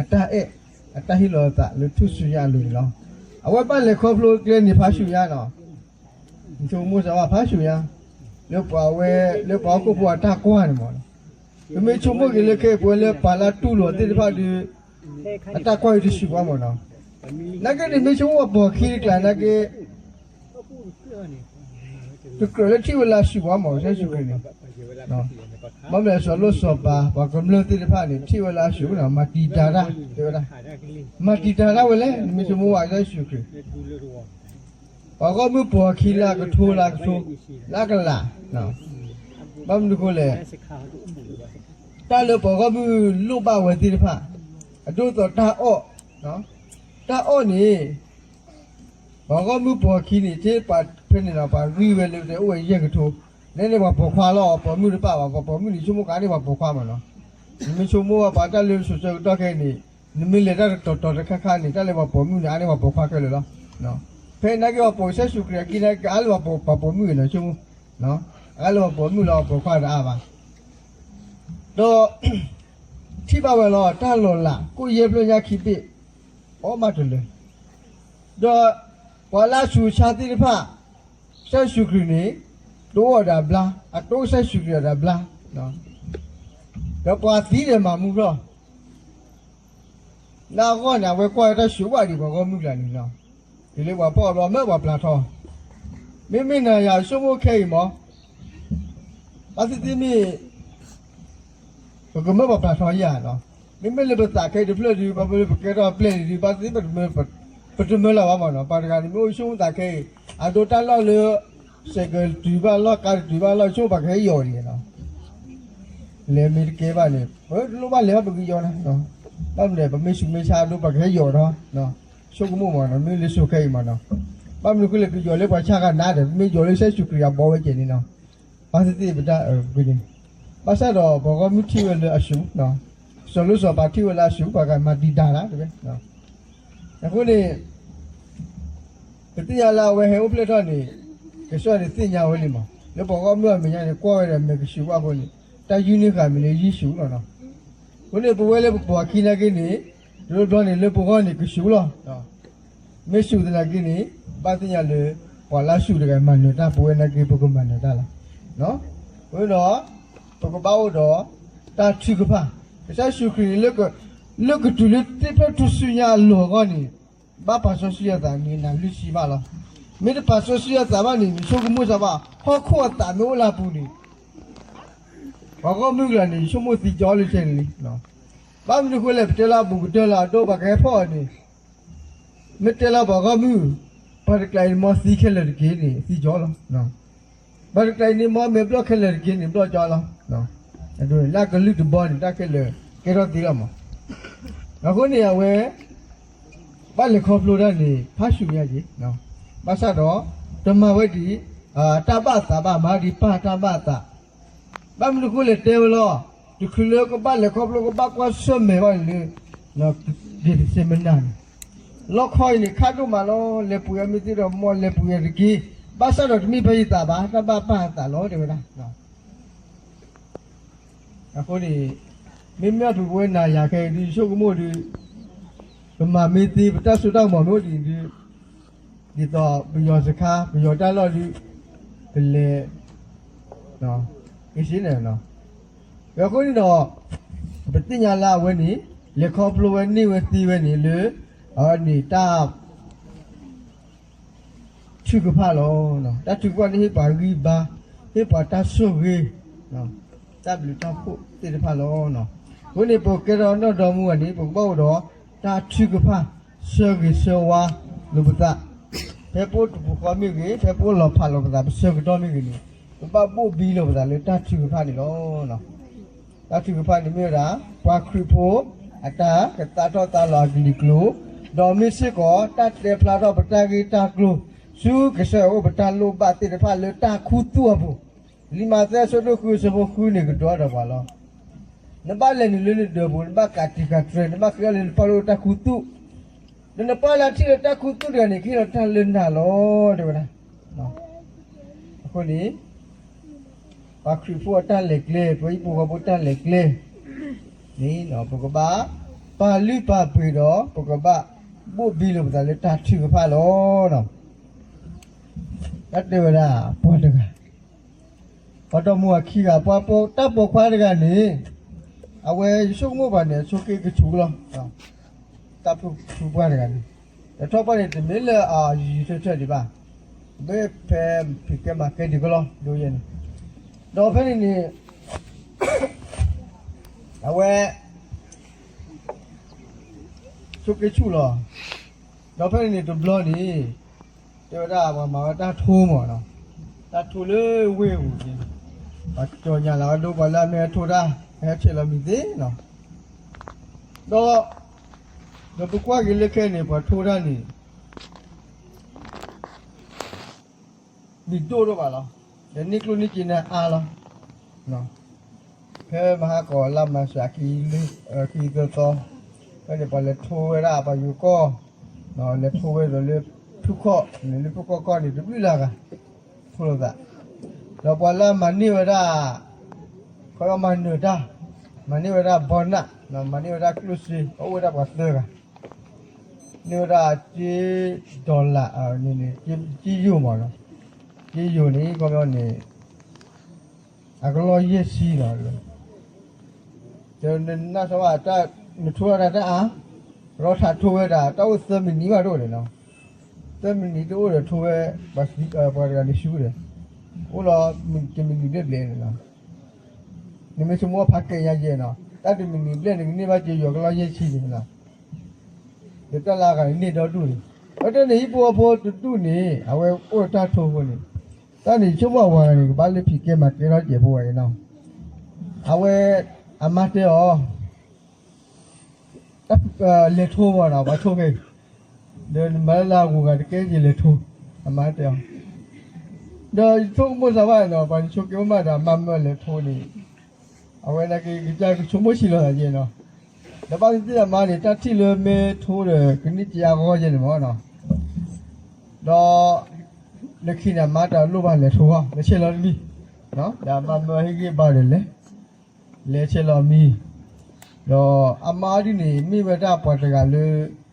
အတၢ်အဲၣ်, အတၢ်ဟ့ၣ်လီၤအသးလၢထူၣ်စုညါအလိၤန့ၣ်လီၤ. အဝဲဘၣ်လဲၤခီဖျိကျဲန့ၣ်ဖးဆူညါနီၤ, ဆိကမိၣ်စၢၤဘၣ်ဖးဆူညါ, လၢပှၤဝဲ, လၢပှၤဟီၣ်ခိၣ်ဖိအတၢ်ကွၢ်န့ၣ်မးနီၤ, ပမ့ၢ်ဆိကမိၣ်က့ၤလၢခဲအံၤပဝဲလၢပှၤလၢတူၢ်လိာ်သ့ၣ်တဖၣ်ဒီး အတၢ်ကွၢ်အံၤတယ့ၣ်ၡူးဘၣ်မးနီၤ, နာ်က့န့ၣ် မ့ၢ်ဆိကမိၣ်ပှၤပိာ်အခံတကျါနာ်က့ တကြၢးလၢထံၣ်ဝဲလၢအယ့ၣ်ၡူးဘၣ်မး ကစၢ်ယ့ၣ်ၡူးခရံာ်န့ၣ်, ဘၣ်မနုၤလဲၣ် စီၤလိၣ်စီၤပၤ ပှၤကမျၢၢ်သ့ၣ်တဖၣ်န့ၣ် ထံၣ်ဝဲလၢအယ့ၣ်ၡူးနီၤ, မၤတံာ်တာ်တၢ် တဲဝဲဒၣ်, မၤတံာ်တာ်တၢ်ဝဲလဲၣ် နမ့ၢ်ဆိကမိၣ်ဝဲကစၢ်ယ့ၣ်ၡူးခရံာ် ပှၤဂီၢ်မုၢ်ပိာ်အခံလၢအကထိလၢအကထိ, လၢအကလး, ဘၣ်မနုၤအဃိလဲၣ်, တၢ်လၢပှၤဂီၢ်မုၢ်လိၣ်ဘၣ်ဝဲသ့ၣ်တဖၣ်, အဒိၣ်သိးတၢ်အီၣ်, တၢ်အီၣ်န့ၣ် ပှၤဂီၢ်မုၢ်ပိာ်အခံန့ၣ် ထဲပှၤဖဲန့ၣ်နီၤ ပှၤဂံၢ်ဝဲလၢအိၣ်ဝဲယဲၢ်ကထိ, နဲန့ၣ်ပှၤပိာ်ခွါလီၤ ပိာ်မုၣ်တပၣ်ဘၣ်, ပှၤပိာ်မုၣ်န့ၣ် ဆိကမိၣ်ကအါန့ၢ်ပှၤပိာ်ခွါမးနီၤ, နမ့ၢ်ဆိကမိၣ်ဝဲပှၤတၢ်လၢစိၤဆၢကတီၢ်ခဲအံၤန့ၣ်, နမ့ၢ်လဲၤတၢ်တတီၤတီၤတခါခါန့ၣ် တၢ်လၢပှၤပိာ်မုၣ်န့ၣ် အါန့ၢ်ပှၤပိာ်ခွါခဲလၢာ်လီၤ. ဖဲနာ်က့ပှၤပိာ်ကစၢ်ယ့ၣ်ၡူးခရံာ်အခံနာ်က့ အါလၢပှၤပိာ်မုၣ်ဂ့ၤနီၤ ဆိကမိၣ်, အါလၢပှၤပိာ်မုၣ်လီၤ ပှၤပိာ်ခွါတအါဘၣ် ဒီး ထံၣ်ဘၣ်ဝဲလီၤ တၢ်လီၤလး ကိၣ်ယဲၢ်ဖျၢၣ်ညါခံဘ့ၣ်, အီၣ်မးတလၢာ်, ဒီး ပှၤလၢအဆူးအဆါသ့ၣ်တဖၣ်, ကစၢ်ယ့ၣ်ၡူးခရံာ်န့ၣ် တအိၣ်ဒီးအဘျါ, အတအိၣ်ကစၢ်ယ့ၣ်ၡူးခရံာ်ဒီးအဘျါ, ဒီးပှၤသံဒီးမၤမူထီၣ် လၢအဂီၢ်န့ၣ် အဝဲကွၢ်ဝဲတၢ်ဆူးဝၣ်ဒံးပှၤဂီၢ်မုၢ်ကျါန့ၣ်လီၤ. တုၤလၢပှၤဖီၣ်အဘျီ မၢပှၤပျၢ်ထီ, မ့မ့ၢ်နၤယၤဆိကမိၣ်ခဲအံၤမး, ဘၣ်သ့ၣ်သ့ၣ်မ့ၢ် ပကမၢပှၤပျၢ်ထီယၤလီၤ. မ့မ့ၢ်လၢပသးခဲအံၤတဖျၢၣ်ဒုး ဘၣ်မနုၤလၢပကဲထီၣ်အပျဲၢ်ဒုး ဘၣ်သ့ၣ်သ့ၣ် ပတမၢလၢၤဘၣ်မးနီၤ. ပှၤတဂၤန့ၣ် မ့ၢ်အိၣ်ဆိကမိၣ်သးခဲအံၤ အဒိတၢ်လီၢ်လၢ စဲးကဲးတတုၤဘၣ်လီၢ် ကါတတုၤဘၣ်လီၢ် ဆိကမိၣ်ပှၤကဟဲယီၤဒံးလီၤ. လဲၤမ့ၢ်တကဲဘၣ်န့ၣ် ပတလိၣ်ဘၣ်လဲၤဘၣ်ပကယီၤနၤ, ဘၣ်မနုၤလဲၣ် ပမ့ၢ်ဆူးမ့ၢ်ဆါအဒိပှၤကဟဲယီၤဒီး ဆိကမိၣ်မးနီၤ မ့ၢ်လၢစိၤခဲအံၤမးနီၤ, ဘၣ်မနုၤဃိလဲၣ် ပယီၤလၢပှၤဆါဂၤနးဒီး ပမ့ၢ်ယီၤလၢကစၢ်ယ့ၣ်ၡူးခရံာ်အဘီဝဲကဲန့ၣ်နီၤ, ဘၣ်သ့ၣ်သ့ၣ်ပတၢ်အၢပူၤန့ၣ်, ဘၣ်ဆၣ်ဒီးပှၤဂီၢ်မုၢ်ထံၣ်ဝဲလၢအဆူး, စီၤလိၣ်စီၤပၤထံၣ်ဝဲလၢအဆူး ပှၤဂၤမၤတံာ်တာ်တၢ်တဝဲ, အဃိန့ၣ် ပသ့ၣ်ညါလၢအဝဲဟဲအိၣ်ဖျဲၣ်ထီၣ်န့ၣ် ကစၢ်ယွၤန့ၣ်သ့ၣ်ညါဝဲလံမး လၢပှၤဂီၢ်မုၢ်အမဲာ်ညါန့ၣ် ကွၢ်ဝဲဒီးမဲာ်ကဆူးဘၣ်အဃိန့ၣ် တၢ်ယုၢ်န့ၢ်ဃာ်မံၤလၢယ့ၣ်ၡူးလီၤနီၤ. အဃိန့ၣ် ပဝဲလၢပပိာ်အခံနာ်က့န့ၣ် တဘျီဘျီန့ၣ် လၢပဂီၢ်န့ၣ်ကဆူးလီၤ. မ့ၢ်ဆူးသနာ်က့န့ၣ် ဘၣ်သ့ၣ်ညါလၢ ပှၤလၢအဆူးတဂၤမၤနၢၤတၢ် ပဝဲနာ်က့ပကမၤနၢၤတၢ်လီၤ. အဃိဒီး ပကဘၣ်အိၣ်ဒီး တၢ်ထုကဖၣ် ကစၢ်ယ့ၣ်ၡူးခရံာ်န့ၣ် လၢကတုၤလၢတ့ၢ်ဖျၢၣ်ထူၣ်စုညါအလိၤအဂီၢ်န့ၣ် ဘၣ်ပာ်စီဆှံအသးန့ၣ် နၤလွံၢ်ဆံဘၣ်လီၤ. မ့ၢ်တပာ်စီဆှံအသးဘၣ်န့ၣ် နဆိကမိၣ်စၢ်ဘၣ် ဟီၣ်ခိၣ်အသးမ့ၢ်အိၣ်လၢအပူၤန့ၣ် ပှၤဂီၢ်မုၢ်ကျါန့ၣ် ယဆိကမိၣ်သံကၠီလၢထဲန့ၣ်လံ. ဘၣ်မနုၤအဃိလဲၣ် ပတဲလၢအဘူးကတၢၢ်လၢအဒိပှၤကဟဲဖီၣ်အီၤန့ၣ် မ့ၢ်တဲလၢပှၤဂီၢ်မုၢ် ပှၤတကျါအံၤန့ၣ် မ်သံခဲလၢာ်တက့ၢ်န့ၣ် သံကၠီလီၤ. ပှၤတကျါအံၤန့ၣ် မ်မဲာ်ဘျီၣ်ခဲလၢာ်တက့ၢ်န့ၣ် ဘျီၣ်ကၠီလီၤ. လၢအကလုၢ်တဘီန့ၣ် တၢ်ခဲလၢာ်ကဲထီၣ်သ့လီၤမး. အဃိန့ၣ် အဝဲ ဘၣ်လဲၤခီဖျိတၢ်န့ၣ် ဖးဆူညါက့ၤ, ဘၣ်ဆၣ်ဒီး တမၤဝဲဒ် တၢ်ဘၣ်အသးဘၣ်, မၤဒ်ပၢ်တၢ်ဘၣ်အသး. ဘၣ်မနုၤအဃိလဲၣ်တဲဝဲလီၤ, တချုးလၢကဘၣ်လဲၤခီဖျိ ကဘၣ်ကွၢ်ဆၢၣ်မဲာ်ဘၣ်န့ၣ်လၢ က့ၤတစဲးမနၤန့ၣ်, လီခီအံၤန့ၣ် ခါဒိၣ်မးလီၤ, လဲၤပှ့ၤအီၤမ့ၢ်သ့ဒီး မ်လဲၤပှ့ၤအီၤတက့ၢ်, ဘၣ်ဆၣ်ဒီးတမ့ၢ်ဖဲယသးဘၣ်, တၢ်ဘၣ်ပၢ်အသးလီၤ တဲဝဲဒၣ်. အဃိန့ၣ် မ့မ့ၢ်အပူၤပဝဲနၤယၤခဲအံၤဒုး ယဆိကမိၣ်ဒုး ပမၤမ့ၢ်သ့ ပတၢ်စိတၢ်ကမီၤမ့ၢ်အိၣ်ဒံးဒုး ဒ်သိးပယီၤစခါ ပယီၤတၢ်လီၢ်ဒုး ပလဲၤ က့ၤစ့န့ၣ်လီၤ. အဃိန့ၣ်ဒီး ပသ့ၣ်ညါလၢအဝဲန့ၣ် လဲၤခီဖျိဝဲန့ၢ်ဝဲသ့ဝဲန့ၣ်လၢ အဝဲန့ၣ်တၢ် ထုကဖၣ်လီၤ. တၢ်ထုကဖၣ်န့ၣ်ဟ့ၣ်ပှၤဂံၢ်ဘါ, ဟ့ၣ်ပှၤတၢ်ဆိၣ်ဂ့ၤ, တၢ်ဘျုးတၢ်ဖှိၣ်သ့ၣ်တဖၣ်လီၤ. အဃိန့ၣ်ပကဲထီၣ်နီၢ်ဒီမါဝၤန့ၣ် ပကဘၣ်အိၣ်ဒီးတၢ်ထုကဖၣ် ဆၢဂ့ၤဆၢဝါလိာ်ပသး, ဖဲပအိၣ်တပူၤဃီမ့ၢ်ဂ့ၤ, ဖဲပအိၣ်လီၤဖးလိာ်ပသး ပဆၢကတီၢ်မ့ၢ်ဂ့ၤန့ၣ် ပဘၣ်ဘိၣ်ဘံလိာ်ပသးလၢတၢ်ထုကဖၣ်န့ၣ်လီၤ. တၢ်ထုကဖၣ်န့ၣ်မ့ၢ်ဝဲဒၣ် ပှၤခရံာ်ဖိအတၢ်ကသါထီၣ်သါလီၤအကလုာ်ကျိာ်, ဒီးမ့ၢ်စ့ၢ်ကီးတၢ်တဲဖျါထီၣ်ပတၢ်ဂ့ၢ်တၢ်ကျိၤ ဆူကစၢ်ယွၤအိၣ်ပတၢ်လိၣ်ဘၣ်သ့ၣ်တဖၣ်လၢတၢ်ခူသူၣ်အပူၤ, လံာ်မးသဲအဆၢဒိၣ်ဃုအဆၢဖိဃုန့ၣ်ကတိၤဒီးပှၤလီၤ. နဘၣ်လဲၤနုာ်လၢနဒၢးပူၤ နဘၣ်ကးတံာ်ကးတြၢၤ နဘၣ်ဃ့အီၣ်လၢနပၢ်လၢတၢ်ခူသူၣ်, ဒီးနပၢ်လၢထံၣ်လၢတၢ်ခူသူၣ်တဂၤန့ၣ် ကဟ့ၣ်လီၤတၢ်လၢနၤလီၤ တဲဝဲဒၣ်. အဃိန့ၣ် ပှၤခရံာ်ဖိအတၢ်လဲၤကျဲ, ပှၤဟံၣ်ဖိဃီဖိတၢ်လဲၤကျဲန့ၣ် ပကဘၣ်ပာ်လုၢ်ပာ်ပှ့ၤဒီး ပကဘၣ်ဘိၣ်ဘံလိာ်ပသးလၢတၢ်ထုကဖၣ်လီၤ. တၢ်တဲဝဲဒၣ် ပှၤတဂၤ, ပှၤဒီမါဝၤခံဂၤ, ပှၤတၢ်ပိာ်ခွါတဂၤန့ၣ် အဝဲယဆိကမိၣ်ဘၣ်န့ၣ် ဆိးက့ကဆူးလီၤ. တၢ်ဖုဖုပှၢ်တဂၤန့ၣ် တထီၣ်ပှၢ်န့ၣ် တမ့ၢ်လၢအယံၤထၢၣ်ထၢၣ်ဒံးဘၣ်, မ့ၢ်ဖဲဖံးကဲမၤကဲဒံးကလီၤ ဒ်ယဲန့ၣ်, ဒီးဖဲန့ၣ်န့ၣ် အဝဲ ဆိးက့ဆူးလီၤ. ဒီးဖဲန့ၣ်န့ၣ်တဘျီန့ၣ် တဲဝဲဒၣ်ပှၤမၤဝဲတၢ်ထိမးနီၤ, တၢ်ထိလၢဝ့ၢ်အပူၤန့ၣ်, ပှၤကၠီညါလီၤဝဲဒိပှၤလၢအမ့ၢ်ဟဲထိတၢ် ဟဲဆဲးလီၤမံၤသ့နီၤ, ဒီး ဒီးပကွၢ်က့ၤလၢခဲအံၤန့ၣ် ပှၤထိတၢ်န့ၣ် မံၤဒိၣ်ဒိၣ်ဘၣ်လီၤ, ဒီးန့ၢ်ကျိၣ်န့ၢ်စ့န့ၣ်အါလီၤ. ဖဲမဟါကီးလါမၢ်ၡး ခံသၢသီ, ဖဲန့ၣ်ပှၤလဲၤထိဝဲဒၣ်ပှၤယိၤကီၢ်, လဲၤထိဝဲဒီးလၢဖုခီၣ်န့ၣ် လၢဖုခီၣ်ကီၢ်န့ၣ် တဘျုးလၢဂၤ ထိလိာ်သး, ဒီးပှၤလၢအမၤန့ၢ်ဝဲဒၣ် ခီမၤနၢၤတၢ်, မၤန့ၢ်ဝဲဒၣ်ဘီနၣ်, မၤန့ၢ်ဝဲဒၣ်ကျိၣ်စ့ အိၣ်ဝဲဒၣ်ပှၤသၢဂၤ, န့ၢ်ဝဲဒၣ်က့ dollar န့ၣ် က့ယိာ်မးနီၤ, က့ယိာ်န့ၣ် ခီပညီန့ၣ် အကလီၢ်ယဲၢ်ဆံနီၤ, နနၢ်စီၤဘၣ် နထိဝဲဒၣ်တၢ်အါ, ရီထးထိဝဲဒၣ် တၢ်အိၣ်သၢမံးနံးဘၣ်တအိၣ်န့ၣ်နီၤ, သၢမံးနံးတအိၣ်ဒီးထိဝဲ ပှၤတဂၤန့ၣ်ဆူဒီး အိၣ်လီၤတမံးနံးဘျဲၣ်ဘျဲၣ်န့ၣ်နီၤ, နမ့ၢ်ဆိကမိၣ်ဖးကဲညါယဲနီၤ, တၢ်တမံးနံးဘျဲၣ်န့ၣ် ကန့ၢ်ဘၣ်က့ၤယွၤကလီၢ်ယဲၢ်ဆံန့ၣ်နီၤ, ဒီးတၢ်လၢအဂၤန့ၣ်န့ၢ်ဒီဒူၣ်န့ၣ်, အဝဲတဲန့ၣ် ဟံၣ်ဖိဃီဖိတဒူၣ်န့ၣ် အဝဲအိၣ်တၢ်ထိဖိန့ၣ်, တၢ်န့ၣ်ဆိကမိၣ်အဝၤဂၤန့ၣ် ကဘၣ်လၢဖံးကဲမၤကဲထီၣ်ကဲးဖိဝဲနီၤ, အဝဲ အမါတဲအီၤ လဲၤထိမးနီၤ, ပှၤထိခဲအံၤ, ဒီးနမၤလၢလၢအဂုၤအဂၤတကဲယလဲၤထိ, အမါတဲအီၤ, ဒီးယဆိကမိၣ်စၢ်ဘၣ်နီၤ, ပှၤဆိးက့မးဒီးအမါမၢလဲၤထိန့ၣ်, အဝဲနာ်က့ၤကစၢ်ကဆိကမိၣ်ဆံးလိာ်သးယဲနီၤ, ဒီးဘၣ်သ့ၣ်သ့ၣ်အမါန့ၣ် တၢ်ထံၣ်လၢမ့ၢ်ထိဒီး ကန့ၢ်က့ၤအဂီၢ်ယဲန့ၣ်မးနီၤ, ဒီး လၢခံန့ၣ် အမါတၢ်လိၣ်ဘၣ်လဲၤထိဂီၢ် လဲၤဆဲးလီၤတမံၤ, ဒီးအမါမၢဟ့ၣ်ဂံၢ်ဘါဒီးလဲၤ လဲၤဆဲးလီၤမံၤ, ဒီးအမါဒ်န့ၣ် မ့ၢ်ဝဲဒၣ်ပှၤတဂၤလၢ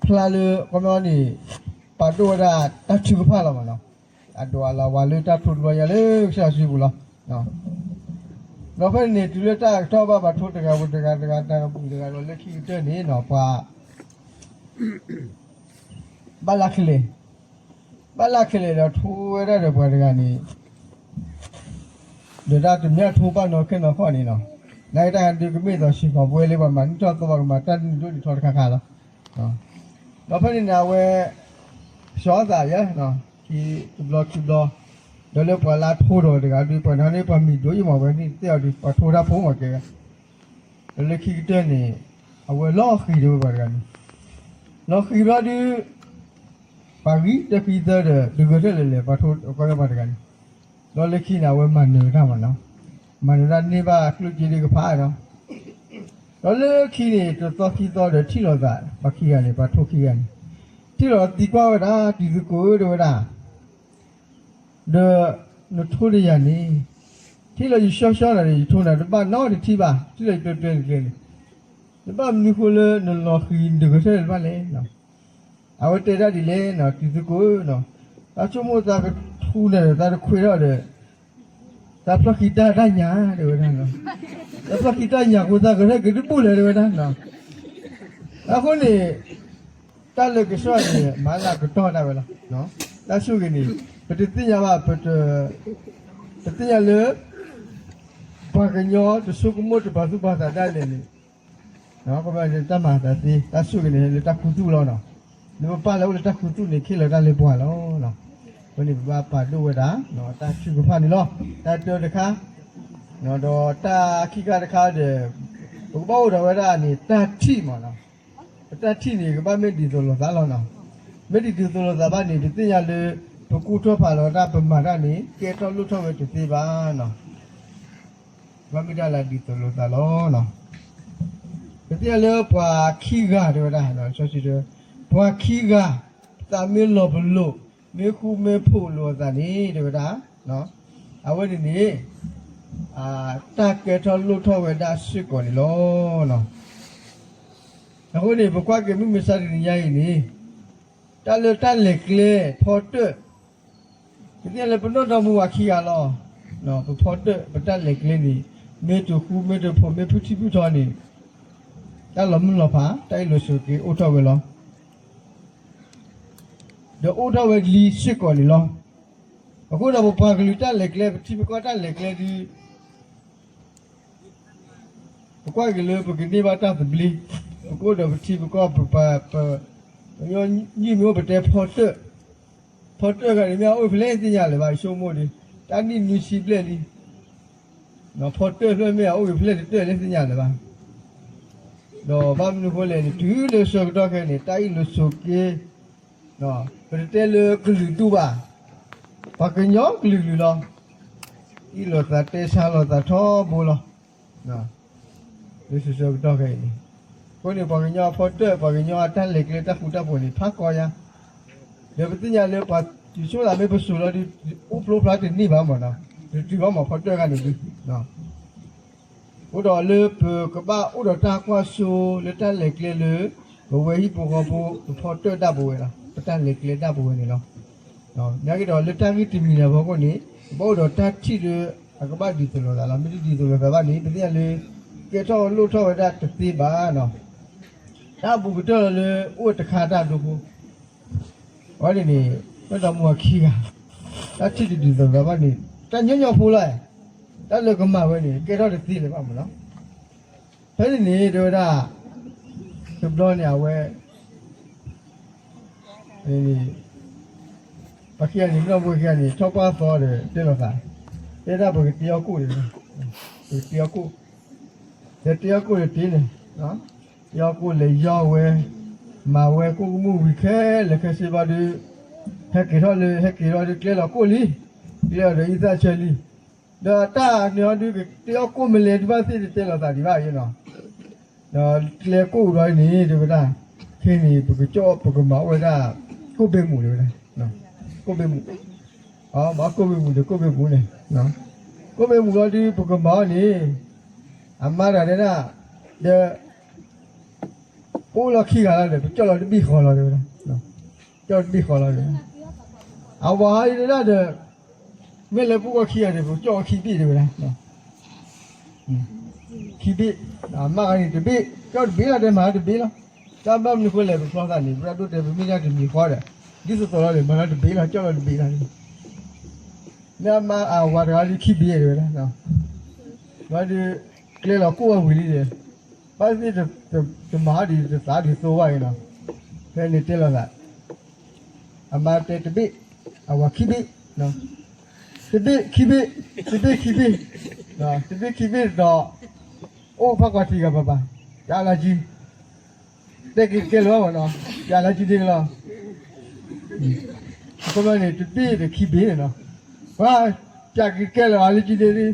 ဖျါလၢ ခီပညီန့ၣ် ပာ်ဒိၣ်ဝဲဒၣ်တၢ်ထုကဖၣ်လီၤမးနီၤ, အဒိးအလၤဝါလၢတၢ်ထိတဘျီညါလၢကစၢ်စုပူၤလီၤ. ဒီးဖဲန့ၣ်န့ၣ် တုၤလၢတၢ်ကထီၣ်ဘၣ်ပှၤထိတဂၤဝံၤတဂၤ တဂၤတဂၤ ဘုတဂၤဒီးလၢခံကတၢၢ်န့ၣ်နီၤ ပှၤ ဘၣ်လၢခဲလၢာ်, ဘၣ်လၢခဲလၢာ်ဒီးထိဝဲဒၣ်ဒီးပှၤတဂၤန့ၣ် ဒီးတၢ်တမ့ၢ်အထိဘၣ်နီၢ်ခဲနီၢ်ခီၣ်န့ၣ်လီၤ. နာ်က့တၢ်ဒုးကမ့ၢ်သိးစ့ၢ်ကီးပဝဲလၢပှၤမၤနံၣ်ထီၣ်သီ ပှၤကမၤတၢ်ဒုးဒိၣ်ဒုးထီတခါခါလီၤ. ဒီးဖဲန့ၣ်န့ၣ် အဝဲ ကဆှီသးယဲ, ခံတဘျီခံဘျီ, ဒီးလၢပှၤလၢအထိဒီးတဂၤဒီး ပှၤနီၤန့ၣ် ပှၤမံၤဒိၣ်ယံမး ဝဲန့ၣ်သ့ၣ်အီၤဒီး ပှၤထိတၢ်ဖိမးကဲဝဲ, ဒီးလၢခံကတၢၢ်န့ၣ် အဝဲလီၤဃံၤဒီးဝဲပှၤတဂၤန့ၣ်, လီၤဃံၤဘျီဒီး ပှၤဂံၢ်တၢ်ဃံသၢဒီး တဂၢၢ်ထဲလဲၣ်လဲၣ် ပှၤထိကီၢ်ပှၤတဂၤန့ၣ်, ဒီးလၢခံန့ၣ် အဝဲမၤနၢၤတၢ်မးနီၤ, မၤနၢၤတၢ်န့ၢ်ဘၣ်ကျိၣ်စ့ဒ်ကဖးနီၤ, ဒီးလၢခံန့ၣ် တသီခံသီဒီးထံၣ်လိာ်သး ပှၤခံဂၤန့ၣ် ပှၤထိခံဂၤန့ၣ်, ထံၣ်လိာ်သံကွၢ်ဝဲဒၣ် တံၤသကိးဧၢ တဲဝဲဒၣ် ဒီးနထိတယၤန့ၣ်, ထံၣ်လီၤယဆှီဆှီနၤဒီး ယထိနၤတဘၣ်နီတထံၣ်ဘၣ်, ထံၣ်လီၤယကျဲကျဲန့ၣ်ကျဲန့ၣ်, နဘၣ်မနုၤဃိလၢနလီၤဃံၤနတဂဲၤဆၢထၢၣ်တဘၣ်လဲၣ်. အဝဲတဲဒၣ်ဒ်လဲၣ်နီၤ, တံၤသကိးဧၢ, တၢ်ဆိကမိၣ်သးကထူနၤဒီး သးတခွဲးထီၣ်ဒီး သးဖျီၣ်ဃံးတၢ်တၢ်ညၣ် တဲဝဲဒၣ်နီၤ, သးဖျီၣ်ဃံးတၢ်ညၣ်အဃိ သးဂဲၤဆၢထၢၣ်က့ၤတဘူၣ်လဲၣ် တဲဝဲဒၣ်နီၤ. အဃိန့ၣ် တၢ်လၢကစၢ်န့ၣ် မၤလၢကတီၢ်ဒၣ်ဝဲလီၤ. တၢ်ဆိၣ်ဂ့ၤန့ၣ် ပတသ့ၣ်ညါဘၣ်, ပတသ့ၣ်ညါလၢ ပှၤကညီတဆိကမိၣ်တပာ်သူၣ်ပာ်သးဒၣ်လဲာ်န့ၣ်, တၢ်မၤအသးသ့ တၢ်ဆိၣ်ဂ့ၤန့ၣ်လၢတၢ်ခူသူၣ်လီၤနီၤ. လၢပပၢ်လၢအိၣ်လၢတၢ်ခူသူၣ်န့ၣ် ခ့လီၤတၢ်လၢပှၤလီၤ. အဃိန့ၣ် ပဘၣ်ပာ်ဒိၣ်ဝဲဒၣ် တၢ်ထုကဖၣ်န့ၣ်လီၤ. တၢ်တၢတခါ ဒီးတၢ်ခံခါတခါဒီး ပကဘၣ်အိၣ်ဒီးဝဲဒၣ်န့ၣ် တၢ်ထံၣ်မးနီၤ. ပတၢ်ထံၣ်န့ၣ် ကဘၣ်မ့ၢ်ဒ်သိးလိာ်သးလီၤနီၤ. မ့ၢ်ဒ်သိးလိာ်သးဘၣ်န့ၣ် ပသ့ၣ်ညါလၢ ပကူၣ်ထီၣ်ဖးလီၤတၢ် ပမၤတၢ်န့ၣ် ကဲထီၣ်လိၣ်ထီၣ်ဝဲတသ့ဘၣ်နီၤ. ကဘၣ်မ့ၢ်တၢ်လၢဒ်သိးလိာ်သးလီၤ. ပသ့ၣ်ညါလၢပှၤခံဂၤတဲဝဲဒၣ်, ပှၤခံဂၤ သးမ့ၢ်လီၤပလိာ် မ့ၢ်ဃူမ့ၢ်ဖိးလိာ်အသးန့ၣ် တဲဝဲဒၣ်, အဝဲန့ၣ်န့ၣ် တၢ်ကဲထီၣ်လိၣ်ထီၣ်ဝဲဒၣ်စ့ၢ်ကီးန့ၣ်လီၤ. အဃိန့ၣ် ပကွၢ်က့ၤမုၢ်မဆါတနံၤညါအံၤန့ၣ် တၢ်လၢတၢ်လဲၤကျဲဖီတၢၣ်, ပသ့ၣ်ညါလၢပနီၢ်ဒီမါဝၤခံဂၤလီၤ. ပဖီတၢၣ် ပတၢ်လဲၤကျဲန့ၣ် မ့ၢ်တဃူမ့ၢ်တဖိး မ့ၢ်ဖုထံဖုထီန့ၣ် တၢ်လီၤမုၢ်လီၤဖး တၢ်အ့ၣ်လိာ်ဆိးက့အိၣ်ထီၣ်ဝဲလီၤ. ဒီးအိၣ်ထီၣ်ဝဲလံစ့ၢ်ကီးန့ၣ်လီၤ. အဃိဒီးပပှၤကလုာ်တၢ်လဲၤကျဲ ပထံပကီၢ်တၢ်လဲၤကျဲဒုး ပကွၢ်က့ၤလၢပကန့ၢ်ဘၣ်တၢ်သဘျ့, ပကအိၣ်ဒီးပထံပကီၢ် ပပှၤ ပ ပညီနုၢ်မ့ၢ်အိၣ်ပတဲဖီတၢၣ်, ဖီတၢၣ်ဂၤန့ၣ်မ့ၢ်အအိၣ်ဖဲလဲၣ်သ့ၣ်ညါလၢၤဘၣ် ယဆိကမိၣ်ဒီး, တၢ်နံၣ်နွံဆံဘျဲၣ်လံ, ဖီတၢၣ်ဖျၢၣ်မ့ၢ်အအိၣ်ဂ့ၤဖဲလဲၣ်တတၢၣ်လဲၣ်သ့ၣ်ညါလၢၤဘၣ်. ဒီးဘၣ်မနုၤဃိလဲၣ်န့ၣ် တုၤလၢဆၢကတီၢ်ခဲအံၤန့ၣ် တၢ်အ့ၣ်လိာ်ဆိးက့ ပတတဲလၢကလုာ်ဒူၣ်ဘၣ်, ပှၤကညီကလုာ်ကလုာ်လီၤ. အ့ၣ်လိာ်သးတဲဆါလိာ်သးထီဘိလီၤ. လၢဆၢကတီၢ်ခဲအံၤန့ၣ်, အဃိန့ၣ် ပှၤကညီအဖီတၢၣ် ပှၤကညီအတၢ်လဲၤကျဲတၢ်ဃူတၢ်ဖိးန့ၣ် ဖးကီညါ, ဒီးပသ့ၣ်ညါလၢပှၤတုၤဆိသးမ့ၢ်ပစိၤလီၤဒီး အိၣ်ဖျိဖျါတန့ၢ်ဘၣ်မးနီၤ, တတုၤဘၣ်မးဖီတၢၣ်ဂၤန့ၣ်ဒုး အဃိဒီးလၢပကဘၣ်အိၣ်ဒီးတၢ်ကွၢ်စိလၢတၢ်လဲၤကျဲလၢ ပဝဲဟံၣ်ဖိဃီဖိ ပဖီတၢၣ်ဒၣ်ပဝဲလီၤ, ပတၢ်လဲၤကျဲဒၣ်ပဝဲန့ၣ်လီၤ. နာ်က့ဒီးလၢတၢ်ဂ့ၢ်တမံၤန့ၣ်အဖီခိၣ်န့ၣ် ပဘၣ်အိၣ်ဒီးတၢ်ထံၣ်ဒီး အကဘၣ်ဒ်သိးလိာ်သးလီၤ. မ့ၢ်တဒ်သိးလိာ်သးဘၣ်န့ၣ် ပသ့ၣ်ညါလၢ ကဲထီၣ်လိၣ်ထီၣ်ဝဲဒၣ်တသ့ဘၣ်နီၤ. တၢ်ဘူးကတၢၢ်လီၤလၢအိၣ်တခါတၢ်ဒိဖိ အဝဲန့ၣ်န့ၣ် မ့ၢ်ဒီမါဝၤခံဂၤ တၢ်ထံၣ်တဒ်သိးလိာ်သးဘၣ်န့ၣ် တၢ်ညီညီဖိလီၤ. တၢ်လၢကမၤဝဲန့ၣ် ကဲထီၣ်တသ့လၢၤဘၣ်မးနီၤ. ဖဲန့ၣ်န့ၣ် တဲဝဲဒၣ် တဘျီန့ၣ် အဝဲ ပှၤခံဂၤန့ၣ် မ့ၢ်ဒီပုၢ်ဝဲၢ်ခံဂၤန့ၣ် ထီၣ်ပှၢ်သီဒီးတဲလိာ်သး, တဲဒၣ်ပကတ့အီၣ်ကိၣ်ဒီး, ပကတ့အီၣ်ကိၣ်, ဒီးတ့အီၣ်ကိၣ်ဒီးတ့န့ၣ်, တ့အီၣ်ကိၣ်လဲၤယီၢ်ဝဲ, မၤဝဲကိၣ်ကမူၣ်ဝံၤခဲလၢာ်ခဲဆ့ဘၣ်ဒီး, ဟဲက့ၤထီၣ်လၢ ဟဲက့ၤထီၣ်ဒီးကျဲလီၤကိၣ်လံ, ကျဲလီၤဒီးအံသၣ်ဆၢလံ, ဒီးတၢ်န့ၣ်အီၤဒုး ကတ့အီၣ်ကိၣ်မလဲၣ်ဒုးဘၣ်သ့ၣ်တတဲလိာ်သးဒံးဘၣ်ယဲနီၤ. ဒီးကျဲကိၣ်ဒီးန့ၣ် တဲဝဲဒၣ်, ခဲန့ၣ် ပကကၠီၣ်ပကမၤအိၣ်ဝဲဒၣ် ကိၣ်ဘ့မူးတဲဝဲဒၣ်, ကိၣ်ဘ့မူး, မ့ၢ်ကိၣ်ဘ့မူးဒီးကိၣ်ဘ့မူးန့ၣ်, ကိၣ်ဘ့မူးလီၤဒုး ပကမၤအီၤန့ၣ်, အမါတဂၤတဲဒၣ်, ဒီး ပအိၣ်လီၤခံဂၤလီၤဒီး ပကၠီၣ်လီၤတဘ့ၣ်ဃီလီၤတဲဝဲဒၣ်, ကၠီၣ်တဘ့ၣ်ဃီလီၤတဲဝဲဒၣ်, အဝၤအံၤတဲဒၣ်ဒီး မ့ၢ်လၢပအိၣ်ခံဂၤန့ၣ် ပကၠီၣ်အီၤခံဘ့ၣ်တဲဝဲဒၣ်, ခံဘ့ၣ်, အမါဂၤန့ၣ်တဘ့ၣ်, ကၠီၣ်တဘ့ၣ်လီၤ တဲမၤလီၤတဘ့ၣ်လီၤ, တၢ်ဘၣ်မနုၤဃိလဲၣ် ပဖျီသးန့ၣ် ပရၣ်ဒိၣ်တဲပမ့ၢ်ဒၣ်တမံၤဃီဒီး, ဒ်သိးသိးလီၤဒီး မၤလီၤတဘ့ၣ်လီၤ ကၠီၣ်လီၤတဘ့ၣ်လီၤ, မ့ၢ်အမါအဝၤတဂၤဒုးခံဘ့ၣ်တဲဝဲဒၣ်, ဘၣ်ဒီး ကျဲလီၤကိၣ်ဝဲဝံၤလံဒီး, ဘၣ်သ့ၣ်တမၤအီၤဒံးတသးဒံးသိဘၣ်အံၤနီၤ, ဖဲန့ၣ်တဲလိာ်သး, အမါတဲတဘ့ၣ်, အဝၤခံဘ့ၣ်, တဘ့ၣ်ခံဘ့ၣ်, တဘ့ၣ်ခံဘ့ၣ်, တဘ့ၣ်ခံဘ့ၣ်ဒီး အိၣ်ဖးကွၢ်ထံဂၤပၤပၤ, ပျးလၢကံ တဲက့ၤကဲလၢၤဘၣ်နီၤ, ပျးလၢကံဒ့လီၤ. အဃိန့ၣ် တဘ့ၣ်ဒီးခံဘ့ၣ်န့ၣ်နီၤ, ပှၤပျးက့ၤကဲလၢၤအီၤလၢကံဒ့ဒ်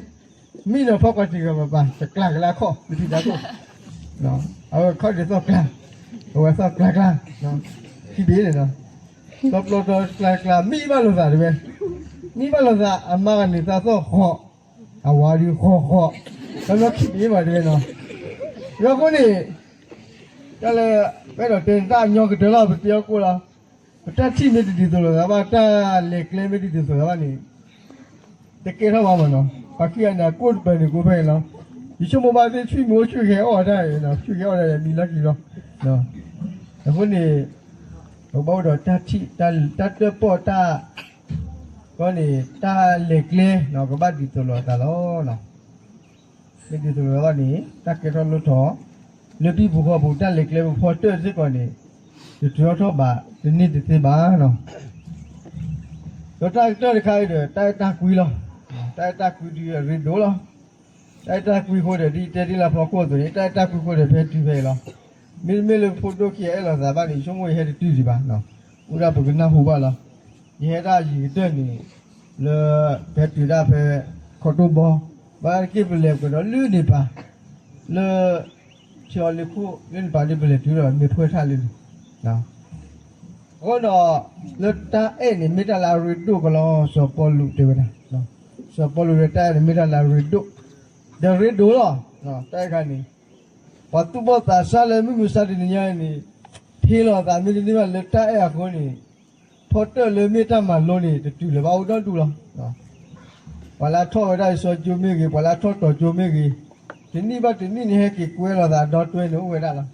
မံနီၤဖးကွၢ်ထံဂၤပၤပၤ တကျါကလၢအခီၣ် လၢထံတၢ်ကိၢ်, အဝဲခီၣ်ဒ်သီၣ်ကျါ, အဝဲသီၣ်ကျါကျါ, ခံဘ့ၣ်န့ၣ်နီၤ, သီၣ်ပျီသီၣ်ကျါကျါ မံဘၣ်လိာ်သးတဝဲ, မံဘၣ်လိာ်သး အမါဂၤန့ၣ်သးသီၣ်ဃီ, အဝၤဒုးဃီဃီ, သီၣ်ပျီခံဘ့ၣ်မးတဝဲနီၤ. ဒီးအဃိန့ၣ် တၢ်လၢ ပအဲၣ်ဒိးတဲတၢ်ညီကတၢၢ်လီၤ ပတဲအီၤကိၣ်လီၤ. ပတၢ်ထံၣ်မ့ၢ်တဒ်သိးလိာ်သးဘၣ် တၢ်လဲၤကျဲမ့ၢ်တဒ်သိးလိာ်သးဘၣ်န့ၣ် တကဲထီၣ်ဘၣ်မးနီၤ. ပှၤခံဂၤန့ၣ် အကိၣ်တပၤန့ၣ် ကိးဖဲအံၤလီၤ. ယဆိကမိၣ်ဘၣ်သ့ၣ် ဆူၣ်မ့ၢ်အိၣ်ဆူၣ်ဟဲအီၣ်တၢ်အံၤနီၤ, ဆူၣ်ဟဲအီၣ်တၢ်အံၤ မံလီၢ်ခံလီၤ. အဃိန့ၣ် ပဘၣ်အိၣ်ဒီးတၢ်ထံၣ် တၢ်တၢၣ်ပီၣ်တၢ် အဃိန့ၣ် တၢ်လဲၤကျဲ ကဘၣ်ဒ်သိးလိာ်သးလီၤ. မ့ၢ်ဒ်သိးလိာ်သးဘၣ်န့ၣ် တၢ်ကဲထီၣ်လိၣ်ထီၣ် လၢဟံၣ်ပူၤဃီပူၤ တၢ်လဲၤကျဲပဖီတၢၣ်စ့ၢ်ကီးန့ၣ် တတုၤထီၣ်ထီၣ်ဘး တန့ၢ်တသ့ဘၣ်နီၤ. ဒီးတၢ်ကတၢၢ်တခါအံၤဒီး တၢ်အဲၣ်တၢ်ကွံလီၤ. တၢ်အဲၣ်တၢ်ကွံဒုးအရ့ဒိၣ်လီၤ. တၢ်အဲၣ်တၢ်ကွံအဃိဒီး ဒ်တဲဒ်လၢဖီခိၣ်အသိးန့ၣ် တၢ်အဲၣ်တၢ်ကွံအဃိဒီး ဖဲတုၤဖဲအံၤလီၤ. မ့တမ့ၢ်လၢဖိဒိၣ်ခံဂၤအဲၣ်လိာ်သးဘၣ်န့ၣ် ယဆိကမိၣ်ယဟဲတတုၤဒံးဘၣ်. အိၣ်ဒၣ်ပကနၢ်ဟူဘၣ်လီၤ. ယဟဲဒၣ်ယံာ်ကတၢၢ်န့ၣ် လၢ ဖဲတုၤဒၣ်ဖဲ ခီတိၢ်ဘီ ဘၣ်တက့ၢ်ပလဲၤပှဲၤဒီးလၢန့ၣ်ပၤ လၢ ထံအီလ့ခိၣ်လၢန့ၣ်ပၤဒ်ပလဲၤတုၤဒီးမ့ၢ်ဖှဲထၣ်လၢန့ၣ် အဃိဒီး လၢတၢ်အဲၣ်န့ၣ် မ့ၢ်တၢ်လၢအရ့ဒိၣ်ကလီ စီၤပီလူးတဲဝဲဒၣ်, စီၤပီလူးတဲတၢ်အဲၣ်န့ၣ် မ့ၢ်တၢ်လၢအရ့ဒိၣ်, ဒီးရ့ဒိၣ်လီၤ. တၢ်အဲၣ်ခါန့ၣ် ပှၤသူၣ်ဘီၣ်သးစၢ်လၢမုၢ်မဆါတနံၤညါအံၤန့ၣ် ဖ့လီၤသးမ့တမ့ၢ်ဘၣ်လၢတၢ်အဲၣ်အဃိန့ၣ် ဖီတၢၣ်လၢမ့ၢ်တၢ်မၤလိန့ၣ် တတုၤလၢၤဘၣ်အိၣ်ဒီဒူၣ်လီၤ. ပှၤလၢအထီၣ်ဝဲဒၣ်စီၤကၠိမ့ၢ်ဂ့ၤ, ပှၤလၢအထီၣ်တီၤကၠိမ့ၢ်ဂ့ၤ, တနံၣ်ဘၣ်တနံၣ်န့ၣ် ဟဲက့ၤကွဲလိာ်သးဒီတွဲန့ၣ်အိၣ်ဝဲဒၣ်လီၤ. ဒီး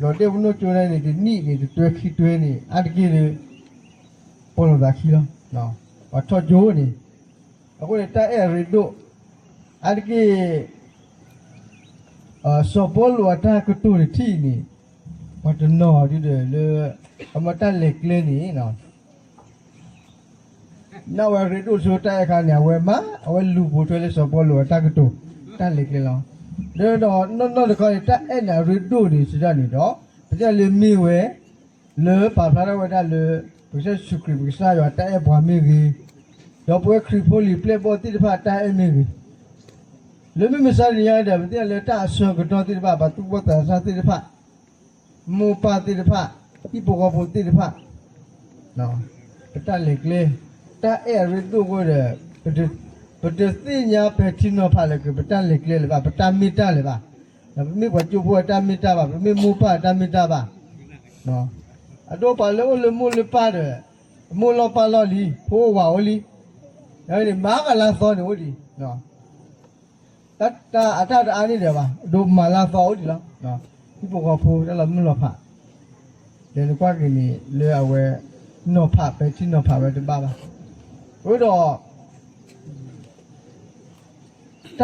ဒ့ၣ်ပနီၣ်ကၠိန့ၣ် တနံၣ်န့ၣ် တတွဲခံတွဲန့ၣ် အါတက့ၢ်ဒီး ပိာ်လိာ်သးခံလီၤ. ပှၤထီၣ်ကၠိန့ၣ် အဃိန့ၣ် တၢ်အဲၣ်အရ့ဒိၣ် အါတက့ၢ် စီၤပီလူးအတၢ်ကတိၤတထံၣ်န့ၣ် ပှၤတနီၤဒ်ဒီးလၢ အမ့ၢ်တၢ်လဲၤကျဲန့ၣ် နာ်ဝဲရ့ဒိၣ်ဆိတၢ်အဲၣ်ခါန့ၣ် အဝဲမၤ အဝဲလူၤပိာ်ထွဲလၢစီၤပီလူးအတၢ်ကတိၤ တၢ်လဲၤကျဲလီၤ. ဒီးနီၢ်နီၢ်တခီန့ၣ် တၢ်အဲၣ်န့ၣ်အရ့ဒိၣ်န့ၣ် စံးဒ်န့ၣ်ဒီး ပတဲလၢမ့ၢ်ဝဲ လၢပာ်ဖျါထီၣ်ဝဲဒၣ်လၢ ပကစၢ်ယ့ၣ်ၡူးခရံာ် ပကစၢ်ယွၤတၢ်အဲၣ်ပှၤမ့ၢ်ဂ့ၤ, ဒီးပဝဲခရံာ်ဖိလံၤပျဲၢ်ဘီၣ်သ့ၣ်တဖၣ်တၢ်အဲၣ်မ့ၢ်ဂ့ၤ, လၢမုၢ်မဆါတနံၤညါဒီး ပသ့ၣ်ညါလၢတၢ်အဆၢကတီၢ်သ့ၣ်တဖၣ် ပှၤသူၣ်ဘီၣ်သးစၢ်သ့ၣ်တဖၣ် မိၢ်ပၢ်သ့ၣ်တဖၣ် ဟံၣ်ဖိဃီဖိသ့ၣ်တဖၣ် ပတၢ်လဲၤကျဲ တၢ်အဲၣ်အရ့ဒိၣ်အဃိဒီး ပတသ့ၣ်ညါပဲာ်ထံနီၤဖးလၢၤက့ၤ ပတၢ်လဲၤကျဲလၢၤဘၣ် ပတၢ်မ့ၢ်တၢ်လၢၤဘၣ်. ပမ့ၢ်ပှၤကၠိဖိအတၢ်မ့ၢ်တၢ်ဘၣ် ပမ့ၢ်မိၢ်ပၢ်အတၢ်မ့ၢ်တၢ်ဘၣ်. အဒိပှၤလၢအိၣ်လၢမိၢ်လၢပၢ်ဒီး မိၢ်လီၤပၢ်လီၤလံ ဖိဝၤအိၣ်လံ, မၤကလါသီန့ၣ်အိၣ်ဒံး တၢ်အတၢ်တအါန့ၢ်ဒီးဘၣ် ဒိးမၤလါသီအိၣ်ဒံးလီၤ. ဟံၣ်ဖိဃီဖိတၢ်လီၤမုၢ်လီၤဖး ဒီးနကွၢ်က့ၤန့ၣ် လၢအဝဲ နီၤဖးပဲာ်ထံနီၤဖးဝဲတဘၣ်ဘၣ်. အဃိဒီး တၢ်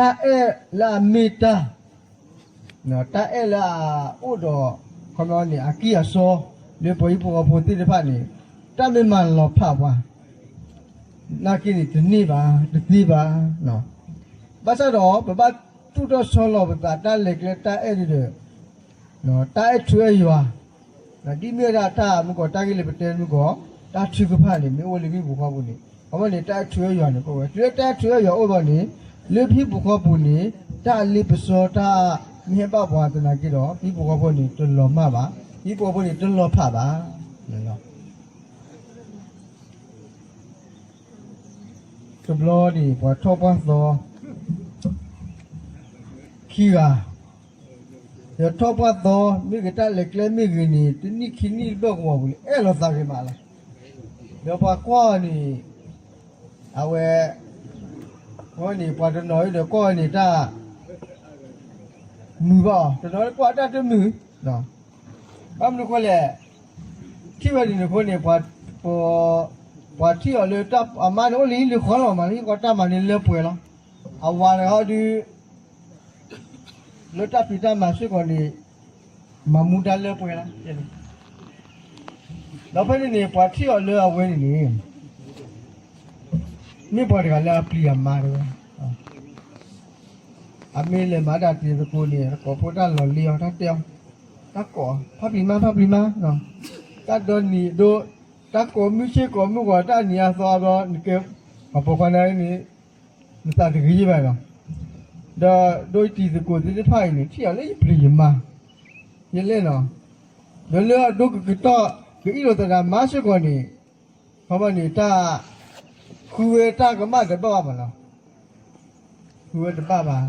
အဲၣ်လၢအမ့ၢ်တၢ် တၢ်အဲၣ်လၢအအိၣ်ဒီး ခီပညီန့ၣ် အကံၢ်အစီ လၢပှၤဟံၣ်ဖိဃီဖိသ့ၣ်တဖၣ်န့ၣ် တၢ်မ့ၢ်မၤလီၤဖးပှၤ နာ်က့န့ၣ် တန့ၢ်ဘၣ် တသ့ဘၣ်. ဘၣ်ဆၣ်ဒီး ပဘၣ်သူၣ်ထီၣ်ဆီလီၤပသး တၢ်လဲၤကျဲတၢ်အဲၣ်ဒ်ဒီး တၢ်အဲၣ်ထူအဲၣ်ယွၤ ဒ်မ့ၢ်ဝဲဒၣ်တၢ်မုၢ်ကီးတၢ်ဂ့ၢ်လၢပတဲမုၢ်ကီး တၢ်ထုကဖၣ်န့ၣ် မ့ၢ်အိၣ်လၢဟံၣ်ပူၤဃီပူၤန့ၣ် အဝဲန့ၣ် တၢ်အဲၣ်ထူအဲၣ်ယွၤန့ၣ် ကအိၣ်ဝဲ တုၤလၢတၢ်အဲၣ်ထူအဲၣ်ယွၤအိၣ်ဘၣ်န့ၣ် လၢပဟံၣ်ပူၤဃီပူၤန့ၣ် တၢ်အလ့ပစီတၢ်မ့ၢ်ဟဲဘၣ်ပှၤသနာ်က့ဒီး ဟံၣ်ပူၤဃီဖိန့ၣ် တလီၤမၢ်ဘၣ် ဟံၣ်ပူၤဃီဖိန့ၣ် တလီၤဖးဘၣ်. တဘျီန့ၣ် ပှၤထီၣ်ပှၢ်သီ ခံဂၤ ဒီးထီၣ်ပှၢ်သီ မ့ၢ်ဂ့ၤ တၢ်လဲၤကျဲမ့ၢ်ဂ့ၤန့ၣ် တနံၣ်ခံနံၣ်တဘျီကဝီၤပူၤန့ၣ် အဲၣ်လိာ်သးဂ့ၤမးလီၤ. ဒီးပှၤကွၢ်အီၤန့ၣ် အဝဲ အဝဲန့ၣ် ပှၤတနီၤဒီးကွၢ်အီၤန့ၣ် တၢ် မုာ်ဘၣ်အီၤ တနီၤကွၢ်တၢ်တမုာ် ဘၣ်မနုၤအဃိလဲၣ် ထံၣ်ဝဲဒ်န့ၣ်အဃိန့ၣ် ပှၤထံၣ်အီၤလၢ အမါန့ၣ်အိၣ်လၢဟံၣ်လၢဃီလီၤမး လၢဟံၣ်ဃီတၢ်မၤန့ၣ်လၢပှဲၤလီၤ. အဝၤတဂၤဒုး လၢတၢ်ဖံးတၢ်မၤစ့ၢ်ကီးန့ၣ် မၤမူဒါလၢပှဲၤလီၤ. ဒီးဖဲန့ၣ်န့ၣ် ပှၤထံၣ်အီၤလၢအဝဲန့ၣ်န့ၣ် မ့ၢ်ပှၤတဂၤလၢအပျံၤအမါတဲဝဲ, အမ့ၢ်လဲၤမၤတၢ်တံၤသကိးန့ၣ် သကိးဖိတၢ်လီၤလ့အီၤ တၢ်တဲအီၤ, တၢ်ကိး ဖါပျံၤမါ ဖါပျံၤမါ, တၢ်ဒီနံၤဒိ တၢ်ကိးမုၢ်ဆ့ၣ်ကိးမုၢ်ဂီၤ တၢ်နံၤအသီအဘျီ နကဲ ပှၤပိာ်ခွါနၤန့ၣ် နသးတဂ့ၤယဘၣ်နီၤ, ဒီးဒိတံၤသကိးသ့ၣ်တဖၣ်အံၤန့ၣ် ထံၣ်အီၤလၢယပျံၤယမါ, ယလဲၣ်နီၤ, ဒီးလၢအဒိကကတီၢ် ကအံၣ်လိာ်သးဒီးမါစ့ၢ်ကီးန့ၣ် ခီမီန့ၣ် တၢ် ဃုဝဲတၢ်ကမၣ်တဘၣ်ဘၣ်မးနီၤ, ဃုဝဲတဘၣ်ဘၣ်,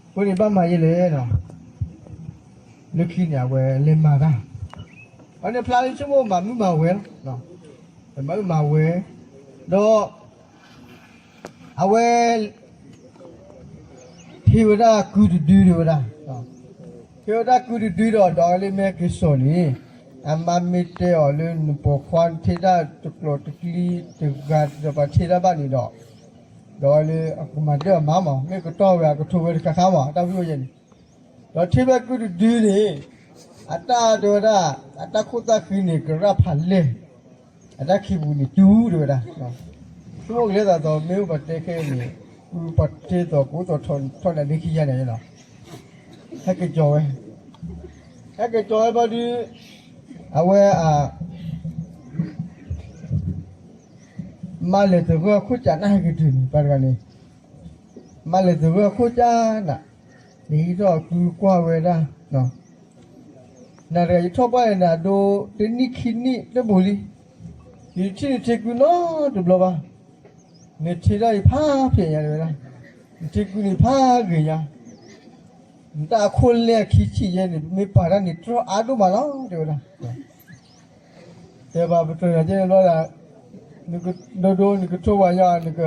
အဃိန့ၣ်ဘၣ်မၤယဲလဲၣ်နီၤ, လၢခံန့ၣ် အဝဲလဲၤမၤတၢ်, အန့ၣ်ဖျါလၢဆိကမိၣ်မၤမုာ်မၤဝဲလီၤ, မၤမုာ်မၤဝဲ, ဒီး အဝဲ ဟ့ၣ်ဝဲဒၣ်ကုတဒုဒၣ်ဝဲဒၣ်, ဟ့ၣ်ဝဲဒၣ်ကုတဒုဒီး ဒီးလၢမ့ၢ်က့ၤစိာ်န့ၣ် အမါမ့ၢ်တဲအီၤလၢနပိာ်ခွါနထ့တၢ်တကျိၤတကျံတဂၤဒီးပှၤထ့တၢ်ဘၣ်န့ၣ်ဒီး, ဒီးလၢအကမၤဒၢၣ်အမါမး မ့ၢ်ကတီၢ်ဝဲအကထိဝဲတခါခါမး တၢ်ဝံၣ်ဝဲယဲန့ၣ်, ဒီးထ့ဖဲကုတဒုန့ၣ် အတၢ်တဲဝဲဒၣ် အတၢ်ခိၣ်သၣ်ဃံန့ၣ် ကရၣ်ဖးလဲၢ် အတၢ်ခံပူၤန့ၣ် တူၢ်တဝဲဒၣ်, ဆိကမိၣ်ကလဲၤသးသိး မ့ၢ်ပှၤတဲခဲအံၤန့ၣ် ပှၤတ့သိးကိးသိးထီၣ်နၤဒ့ခံယါန့ၣ်လီၤ, ဟဲက့ၤကၠီၤဝဲ, ဟဲက့ၤကၠီၤဝဲဘျီဒုး အဝဲ မါလဲၤသဂၢၢ်အခိၣ်ကၠးနၢ်ဟဲက့ၤတုၤန့ၣ် ပှၤတဂၤန့ၣ် မါလဲၤသဂၢၢ်အခိၣ်ကၠးနး, နဟံးထီၣ်အကုကွၢ်ဝဲဒၣ်, နၤတဂၤယထီၣ်ပှၢ်န့ၣ် နၤဒိတနံၣ်ခံနံၣ်တဘိလံ, ယထံၣ်နထ့ကုနီတဘျီဘၣ်, နထ့တၢ်အံၤဖးဖျဲးညါတဲဝဲဒၣ်, နထ့ကုန့ၣ်ဖးဂ့ၤညါ, နတၢ်အခိၣ်လဲၢ်အခံဆံးယဲန့ၣ် ပမ့ၢ်ပာ်တၢ်န့ၣ်တြီအါဒိၣ်မးလီၤတဲဝဲဒၣ် တဲဘၣ်ပတြၢၤနၤကဲန့ၣ်ဘျီဒၣ်, နကဒိဒိ နကထိပှၤညီ နက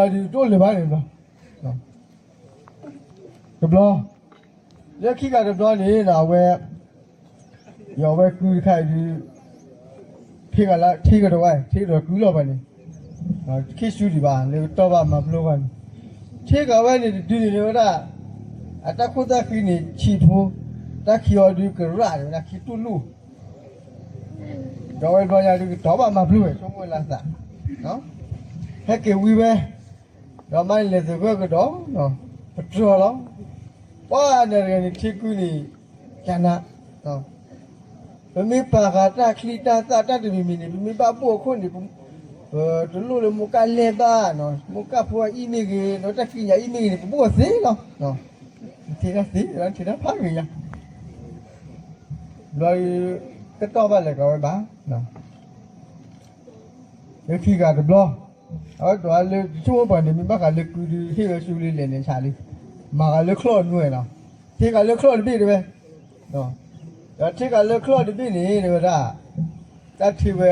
တီၢ်ပှၤညီဒုးတအိၣ်လၢၤဘၣ်န့ၣ်ဘျီ, တဘျီ, လၢခံဂၤတဘျီန့ၣ်ဒီး အဝဲ ယီၤဝဲကုတခါအံၤဒုး ဖဲဂၤလၢထ့ကဒီးဝဲ ထ့ကဒီးကုလီၤဘၣ်န့ၣ်, ခံဆူဒံးဘၣ် လၢကတီၢ်ဘၣ်မၤပျိဘၣ်န့ၣ်, ထ့ကဒီးဝဲန့ၣ်တဒုန့ၣ်ဝဲဒၣ်, အတၢ်ခိၣ်သၣ်ဃံန့ၣ်ဆံးဖိ, တၢ်ခံအီၤဒုးကရၣ်န့ၣ်ဝဲဒၣ်ခံတူၢ်လိၣ် ဒီးဝဲဘျီညါဒုးကတီၢ်ဘၣ်မၤပျိဝဲ ဆိကမိၣ်ဝဲလၢသး, ဟဲက့ၤဝံဝဲ, ဒီးမါန့ၣ်လဲၤသဂၢၢ်ကဒီး, ပတြၢၤလီၤ, ပှၤနၤတဂၤန့ၣ်ထ့ကုန့ၣ်, ကနၤ, ပမ့ၢ်ပာ်ဃာ်တၢ်ချံတၢ်သၣ်တၢ်တမံၤမံၤန့ၣ် ပမ့ၢ်ဘၣ်ဘိၣ်အခိၣ်န့ၣ်, ပတလိၣ်လၢမိၢ်ကၢ်လဲၢ်ဘၣ်, မိၢ်ကၢ်ဖိအအံၣ်မ့ၢ်ဂ့ၤ ဒီးတၢ်ကံးညာ်အံၣ်မ့ၢ်ဂ့ၤန့ၣ် ပဘိၣ်အသ့လီၤ, နထ့တၢ်သ့ နထ့တၢ်ဖးဂ့ၤညါ, ဘျီ ကတီၢ်ဘၣ်လဲၤကီးဝဲဘၣ် လၢခံဂၤတဘျီ, အဝဲဒိးလၢတဆိကမိၣ်ပှၤန့ၣ် မ့ၢ်ဘၣ်ဃးလၢကုဒုးဟ့ၣ်ဝဲဆူလံလဲၣ်န့ၣ်ဆးလံ, မၤဃာ်လၢချီၣ်အနွဲၣ်လီၤ, ထ့ဃာ်လၢချီၣ်တဘ့ၣ်တဲဝဲ, ဒီးထ့ဃာ်လၢချီၣ်တဘ့ၣ်န့ၣ် တဲဝဲဒၣ်, တၢ်ထ့ဝဲ,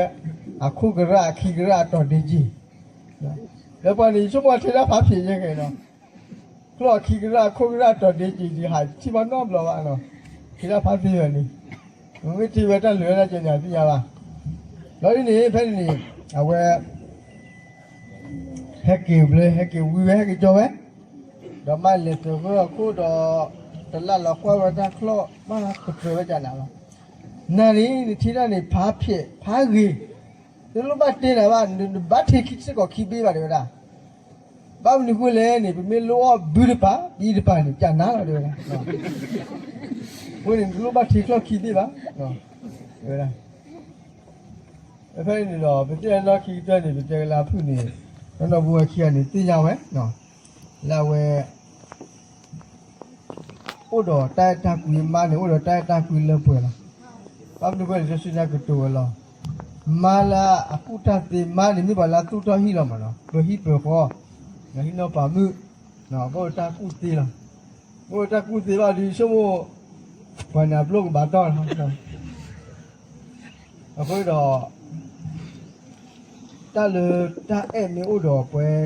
အခိၣ်ကရၣ်အခံကရၣ်အတီၤဒ့က့ၤ, ဒီးပှၤန့ၣ် ယဆိကမိၣ်ထ့တၢ်ဖးဖျဲးယဲၢ်ကဲလီၤ ချီၣ်အခံကရၣ် အခိၣ်ကရၣ်တီၤဒ့က့ၤဒံး ဟးထံၣ်ဘၣ်နီတဘျီဘၣ်နီၤ, ထ့တၢ်ဖးသ့ဝဲန့ၣ်, မ့ၢ်ထ့ဝဲတၢ်လၢာ်ဝဲဒၣ်ကဲန့ၣ် အသ့ၣ်ညါဘၣ်, ဒီးဒ်န့ၣ် ဖဲန့ၣ်န့ၣ် အဝဲ ဟဲက့ၤဘျၢ ဟဲက့ၤဝံဝဲ ဟဲက့ၤကၠီဝဲ, ဒီးမါလဲၤသဂၢၢ်အခိၣ်ဒီး တလၢ်လီၤကွၢ်ဝဲတၢ်ချီၣ် ဘၣ်ကတြၢၤဝဲကနၤလီၤ, နၤန့ၣ် နထ့တၢ်န့ၣ် ဖးဖျဲး ဖးဂ့ၤ, တလိၣ်ဘၣ်တဲနၤဘၣ် နဘၣ်ထ့ခံစ့ၢ်ကီးခံဘ့ၣ်ဘၣ်တဲဝဲဒၣ်, ဘၣ်မနုၤအဃိလဲၣ်န့ၣ် ပမ့ၢ်လိၣ်အီၣ်ဘုတပၤ ဘံတပၤန့ၣ် ကနၤလီၤတဲဝဲဒၣ်, အဃိန့ၣ် နတလိၣ်ဘၣ်ထ့ချီၣ်ခံဘ့ၣ်ဘၣ်, တဲဝဲဒၣ် ဖဲန့ၣ်ဒီး ပသ့ၣ်ညါနီၢ်ခံကတၢၢ်န့ၣ် ပတဲကလါဖုၣ်န့ၣ် နီၢ်နီၢ်ဘူးဝဲခံဂၤန့ၣ် သ့ၣ်ညါဝဲ လၢအဝဲ အိၣ်ဒီးတၢ်အဲၣ်တၢ်ကွံ မါန့ၣ် အိၣ်ဒီးတၢ်အဲၣ်တၢ်ကွံလၢပှဲၤလီၤ. ဘၣ်မနုၤအဃိလဲၣ် စီဆှံနၢ်ကတိၤဝဲလီၤ. မါလၢအကူၣ်တၢ်သ့ မါန့ၣ် မ့ၢ်ပှၤလၢအသူၣ်ထီၣ်ဟံၣ်လီၤမးနီၤ, ပဟံၣ်ပဃီ, ဟံၣ်နီၢ်ပၤမုၣ်, ဘၣ်အိၣ်တၢ်ကူၣ်သ့လီၤ. ဘၣ်အိၣ်တၢ်ကူၣ်သ့ဘၣ်ဒီး ဆိကမိၣ် ပှၤန့ၣ်အပျိၢ်ကဘၣ်တီၢ်လီၤ. အဃိဒီး တၢ်လၢတၢ်အဲၣ်မ့ၢ်အိၣ်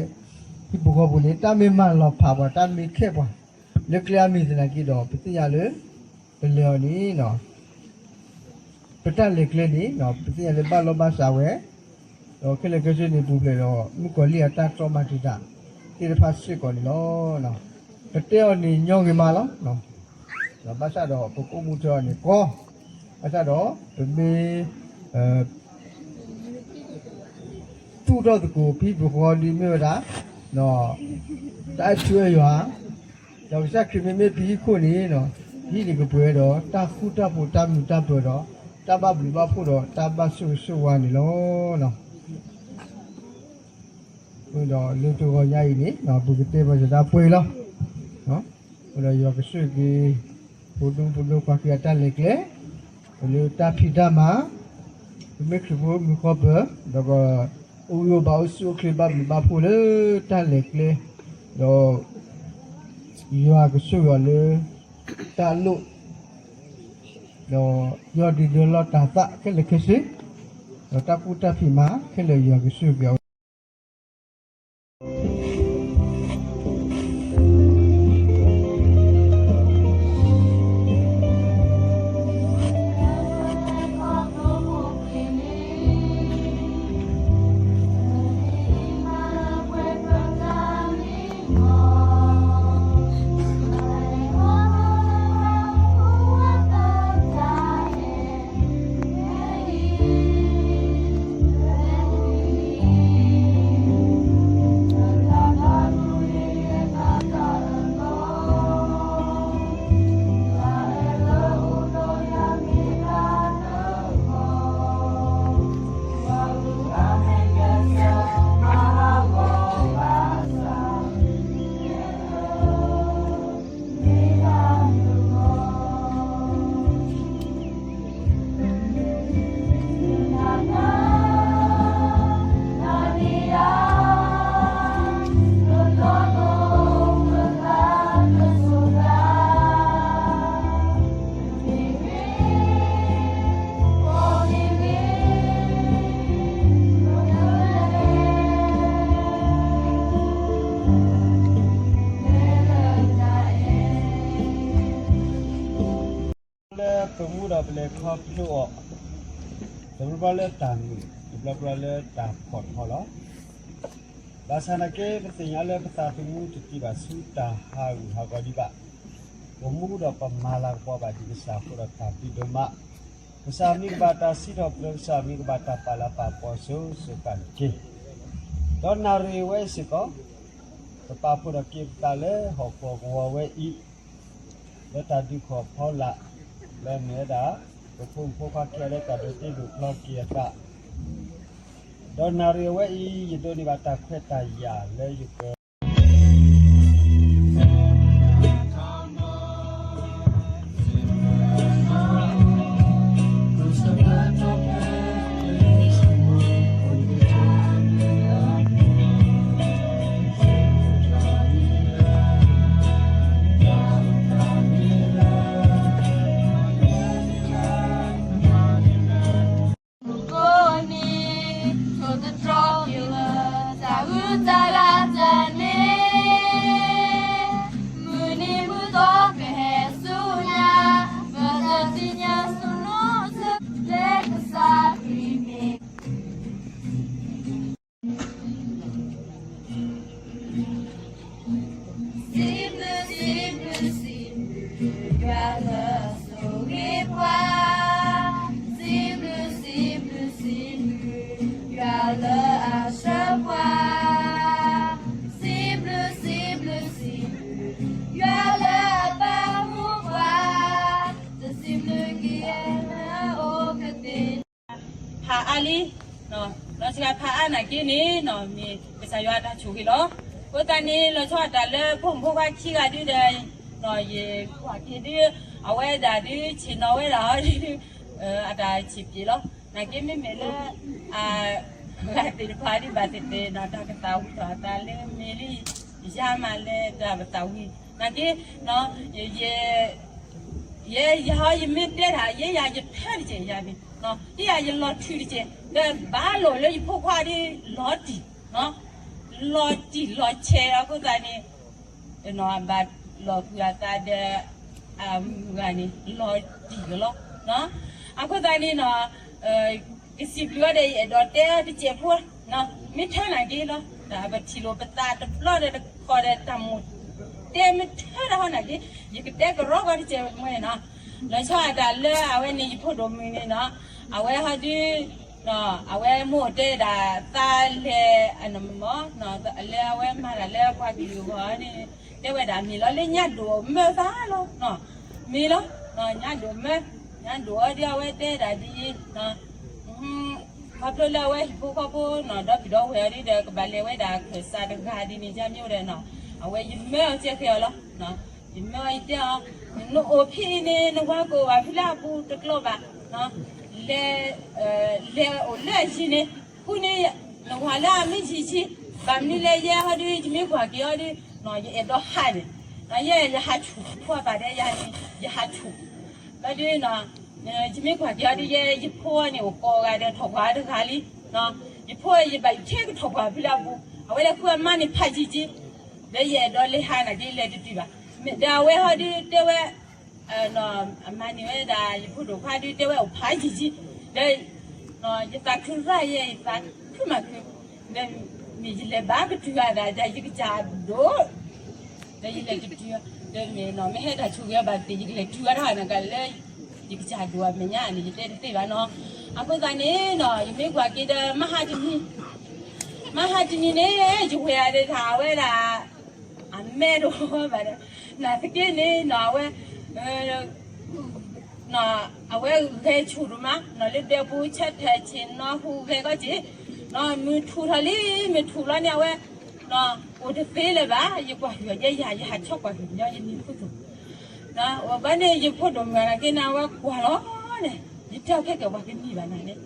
ဒီးပှၤ ဟံၣ်ဖိဃီဖိန့ၣ် တၢ်မ့ၢ်မၤလီၤဖးပှၤ တၢ်မ့ၢ်ခဲပှၤ လၢကျဲအမံၤသနာ်က့ဒီး ပသ့ၣ်ညါလၢ ပလဲၤအီၤန့ၣ် ပတၢ်လဲၤကျဲန့ၣ် ပသ့ၣ်ညါလၢဘၣ်လီၢ်ဘၣ်စးဝဲ, ဒီးခဲလၢာ်ခဲဆ့န့ၣ် ပူၤဖျဲးဒီး မုၣ်ကီၤလံၢ်အတၢ်တြီမၤတံာ်တာ်သ့ၣ်တဖၣ်စ့ၢ်ကီးန့ၣ်လီၤ. ပတဲအီၤန့ၣ်ညီဂ့ၤမးလီၤ. ဘၣ်ဆၣ်ဒီးပကအိၣ်မူထီၣ်အီၤန့ၣ်ကီ ဘၣ်ဆၣ်ဒီး ပမ့ၢ် သူၣ်ထီၣ်သကိး ပဟံၣ်ပဃီဒ်မ့ၢ်ဝဲဒၣ် တၢ်အဲၣ်ထူအဲၣ်ယွၤ, ဒီးကစၢ်ခရံာ်မ့မ့ၢ်ပဟံၣ်ခိၣ်န့ၣ် ဟံၣ်န့ၣ်ကပှဲၤဒီး တၢ်ဃူတၢ်ဖိး တၢ်မုာ်တၢ်ပၢၤဒီး တၢ်ဘၣ်ဘျုးဘၣ်ဖှိၣ်ဒီး တၢ်ဘၣ်ဆိၣ်ဂ့ၤဆိၣ်ဝါန့ၣ်လီၤ. ဒီးလၢတဂီၤညါအံၤန့ၣ် ပကတဲပှၤစတၢ်ပှဲၤလီၤ. ဒီးယွၤကဆိၣ်ဂ့ၤက့ၤ ဖိဒိၣ်ဖိဒိၣ်ခွါခံဂၤတၢ်လဲၤကျဲ, လၢတၢ်ဖံးတၢ်မၤ, ပမ့ၢ်ခရံာ်ဖိမုၣ်ဃီပၢၤ, ဒီးကအိၣ်ဂံၢ်အိၣ်ဘါ အိၣ်ဆူၣ်အိၣ်ချ့ ဘၣ်ဘျုးဘၣ်ဖှိၣ်လၢတၢ်လဲၤကျဲ, ဒီး ယွၤကဆိၣ်ဂ့ၤအီၤလၢ တၢ်လိၣ်, ဒီးယွၤဒုးဒၢလီၤတၢ်သးခဲလၢာ်ခဲဆ့, ဒီးတၢ်ကူၣ်တၢ်ဖံးမၤခဲလၢာ်ယွၤကဆိၣ်ဂ့ၤအီၤ. လၢပမူဒီးပလဲၤခီဖျိအီၤ, တဘျီဘျီလၢတၢ်မုာ်, တဘျီဘျီလၢတၢ်ဖှီၣ်ထီလီၤ. ဘၣ်ဆၣ်နာ်က့ ပသ့ၣ်ညါလၢပသးသမူတတံၢ်ဘၣ်ဆူတၢ်ဟးဂူာ်ဟးဂီၤဒံးဘၣ်. ပမူဒီးပမၤလၤကပီၤဘၣ်ဒံးကစၢ်အဃိဒီးတၢ်ဘျုးဒိၣ်မး. ကစၢ်မံၤကဘၣ်တၢ်စံးထီၣ်ပတြၢၤ, ကစၢ်မံၤကဘၣ်တၢ်ပာ်လၤပာ်ကပီၤစိၤစိၤဃၣ်ဃၣ်တက့ၢ်. ဒီးနၣ်ရံၣ်ဝဲအံၤစ့ၢ်ကီး ပပာ်ဖှိၣ်ဒီးက့ၤပသးလၢဟီၣ်ခိၣ်ကဝီၤဝဲအံၤ လၢတၢ်ဒုးခီၣ်ဖီလာ် လၢအမ့ၢ်ဝဲဒၣ် ပဖိမုၣ်ဖိခွါခံဂၤလၢတၢ်ဒိးတ့ဒိးဖျီက့ၤအသး, ဒီးနၣ်ရံၣ်ဝဲအံၤ ယဒိးန့ၢ်ဘၣ်တၢ်ခွဲးတၢ်ယာ်လၢယကစံးဘျုး စံးဘျုး စံးဘျုး ယွၤလၢအဆိၣ်ဂ့ၤပှၤ, စံးဘျုး စံးဘျုး စံးဘျုး ယွၤလၢအဆှၢပှၤ, စံးဘျုး စံးဘျုး စံးဘျုး ယွၤလၢအပာ်မူပှၤ, တစံးဘျုးက့ၤလၢအိၣ်ကသ့ၣ် ဖးအါလံ, လီၤစှၤဖးအါနာ်က့န့ၣ် မ့ၢ်ကစၢ်ယွၤအတၢ်ဆိၣ်ဂ့ၤလီၤ. အဃိသတးန့ၣ် လီၤဆီဒၣ်တၢ်လၢဖိမုၣ်ဖိခွါခံဂၤဒုဒီး ယကွၢ်က့ၤဒု အဝဲဒၣ်ဒုဆ့ၣ်နီၤဝဲဒၣ်အီၤဒု အတၢ်ဆံးပျ့ၤလီၤ. နာ်က့မ့မ့ၢ်လၢ ဂၤသ့ၣ်တဖၣ်ဒုဘၣ်သ့ၣ်သ့ၣ်ဒီး တၢ်ကသးဝံၣ်ထီၣ်အသးလၢမ့ၢ်လၢ ယၤမးလၢတၢ်ပသးဝံၣ် နာ်က့ ယဲယၤဟီ ယမ့ၢ်တဲတၢ် ယဲယၤယထၢတကဲးယၤန့ၣ်, ယဲယၤယလီၤထုးတကဲး ဒီးဘၣ်လိာ်လၢယဖိခွါဒ်လီၤတံၢ်, လီၤတံၢ်လီၤဆဲးအဃိသတးန့ၣ် ဘၣ်လီၤဃုာ်အသးဒီး အမုၢ်ဂၤန့ၣ် လီၤတံၢ်ကလီ. အဃိသတးန့ၣ် ကစံးဘျုးအီၤဒီး ယအဲၣ်ဒိးတဲတကဲးဖိ, မ့ၢ်ထၢနာ်က့လီၤ. ပထံၣ်လိာ်ပသးတဘျီဒီးတခီဒီးတၢ်မိၣ်တဲမ့ၢ်ထၢတၢ်ဟီနာ်က့ ယကတဲကရီကီတကဲးမ့ၢ်နီၤ လီၤဆီဒၣ်တၢ်လၢအဝဲန့ၣ် ယဖိဒိၣ်မုၣ်န့ၣ်နီၤ, အဝဲဟီဒုး အဝဲမိၢ်တဲဒၣ်သးလဲၤ အနမၢ် လၢအဝဲမၤတၢ်လၢပှၤကလုာ်အဂီၢ်န့ၣ် တဲဝဲဒၣ်မ့ၢ်လီၤလၢညါဒိၣ်မၢသးလီၤ, မ့ၢ်လီၤ, ညါဒိၣ်မၢ, ညါဒိၣ်အီၤဒုးအဝဲတဲဒၣ်ဒ်အံၤ ခီဖျိလၢအဝဲဟံၣ်ဖိဃီဖိနီၤ ဒီပုၢ်ဒီဝဲၢ်အီၤဒုးဒီး ကဘၣ်လဲၤဝဲဒၣ်ခၢၣ်စးတဂၤဒ်န့ၣ် ကမ့ၢ်အိၣ်ဒီးနီၤ, အဝဲယမၢအီၤကဲဃဲအီၤလီၤ, ယမၢအီၤယတဲအီၤ, နအိၣ်ဖဲအံၤန့ၣ် နဝၤကအိၣ်ဘၣ်ဖဲလၢအပူၤတကျိးဘၣ်, လဲၤ လဲၤအိၣ်လၢအယံၤန့ၣ် ဃုန့ၣ် နဝၤလၢအမ့ၢ်ယံၤယံၤ, ဘၣ်မနုၤလဲၣ်ယဲဟီဒုး ယမ့ၢ်ကွၢ်က့ၤအီၤဒုး ယအဲၣ်ဒိးဟးန့ၣ်, ယဲယဟးဆူၣ် ဖိအပၢ်တဲယၤန့ၣ် ယဟးဆူၣ်, ဘျီဒုး ယမ့ၢ်ကွၢ်က့ၤအီၤဒုး ယဲယဖိအံၤန့ၣ် အိၣ်ကိးဂၤဒီး ထီၣ်ပှၢ်တဂၤလံ, ယဖိအံၤ ယဘၣ်ယထဲကထီၣ်ပှၢ်ဖဲလၢအပူၤ, အဝဲလဲၤဃုအမါန့ၣ်ဖးယံၤယံၤ, ဒီးယအဲၣ်ဒိးလဲၤဟးနာ်က့လဲၤတတုၤဘၣ်, ဒီးအဝဲဟီဒုးတဲဝဲ အမၤန့ၢ်ဝဲဒၣ် ယဖိဒိၣ်ခွါဒုးတဲဝဲအိၣ်ဖးယံၤယံၤ, ဒီး ယသးခုရၣ်ယဲ ယသးခုမးခု, ဒီးမ့ၢ်ယလဲၤဘၣ်ကတုၤဂၤဒၣ် ယကစၢ်ဒိၣ် ဒီးယလဲၤတတုၤ, ဒီးမ့ၢ်နီၤ မ့ၢ်ဟဲတၢ်ဆိၣ်ဂ့ၤအီၤဘၣ်သ့ၣ် ယကလဲၤတုၤဝဲဒၣ်နကလၢ ယကစၢ်ဒိၣ်အမဲာ်ညါန့ၣ် ယတဲတသ့ဘၣ်နီၤ, အဃိသတးန့ၣ်နီၤ ယမ့ၢ်ကွၢ်က့ၤဒီး မဟါတနံၤ မဟါတနံၤန့ၣ် ယဝဲၢ်ဒၣ်တၢ်ဝဲဒၣ် အမဲာ်တအိၣ်ဘၣ်ဒီး နာ်သက့န့ၣ်နီၤ အဝဲ အဝဲဂဲၤဆူၣ်ဒိၣ်မးနီၤ လၢဒဲပူၤ ဆၢထၢၣ်ဆ့ၣ်နီၤဟူးဂဲၤကီၢ်ဆ့ၣ်, မုၢ်ထူၣ်ထီၣ်လံ မုၢ်ထူၣ်လီၤန့ၣ် အဝဲ အိၣ်တသ့လၢၤဘၣ် ယကွၢ်ဃုာ်ယဲယၤ ယဟးဆီကွၢ်ဃုာ်ညီ ယနံၤခူသူၣ်, ဘၣ်န့ၣ် ယဖိဒိၣ်မုၣ်နာ်က့န့ၣ် အဝဲကွၢ်လီၤန့ၣ် ယတဲအီၤခဲကဲၣ်ပှၤကနံၣ်ဘၣ်နၤန့ၣ်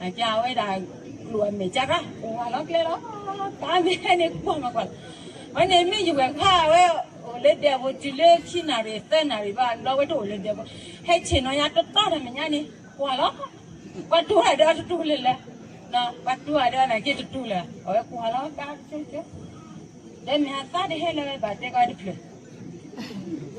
အကဲအဝဲဒၣ် ကျိၣ်အမဲာ်ကၢ်ရၣ် ကွၢ်လီၤကျဲလီၤ တၢ်မ့ၢ်ဟဲန့ၣ်ကွၢ်မးကွၢ်လီၤ, ဝဲန့ၣ်မ့ၢ်ယဝဲၢ်ခွါ အဝဲအိၣ်လၢဒဲပူၤတုၤလၢခံနၣ်ရံၣ်သၢနၣ်ရံၣ်ဘၣ် ဒီးဝဲတအိၣ်လၢဒဲပူၤ ဟဲဆ့ၣ်နီၤယၤတတီတၢ်မဲာ်ညါန့ၣ် ကွၢ်လီၤ, ပှၤတူၢ်တၢ်ဒီးတတူၢ်လၢၤလၢၤ, ပှၤတူၢ်တၢ်ဒီးနာ်က့တတူၢ်လၢၤ အဝဲကွၢ်လီၤကါကၠိကၠိ ဒီးမ့ၢ်အသးတဟဲလၢၤဘၣ်တဲကီးတဖျၢၣ် တဲ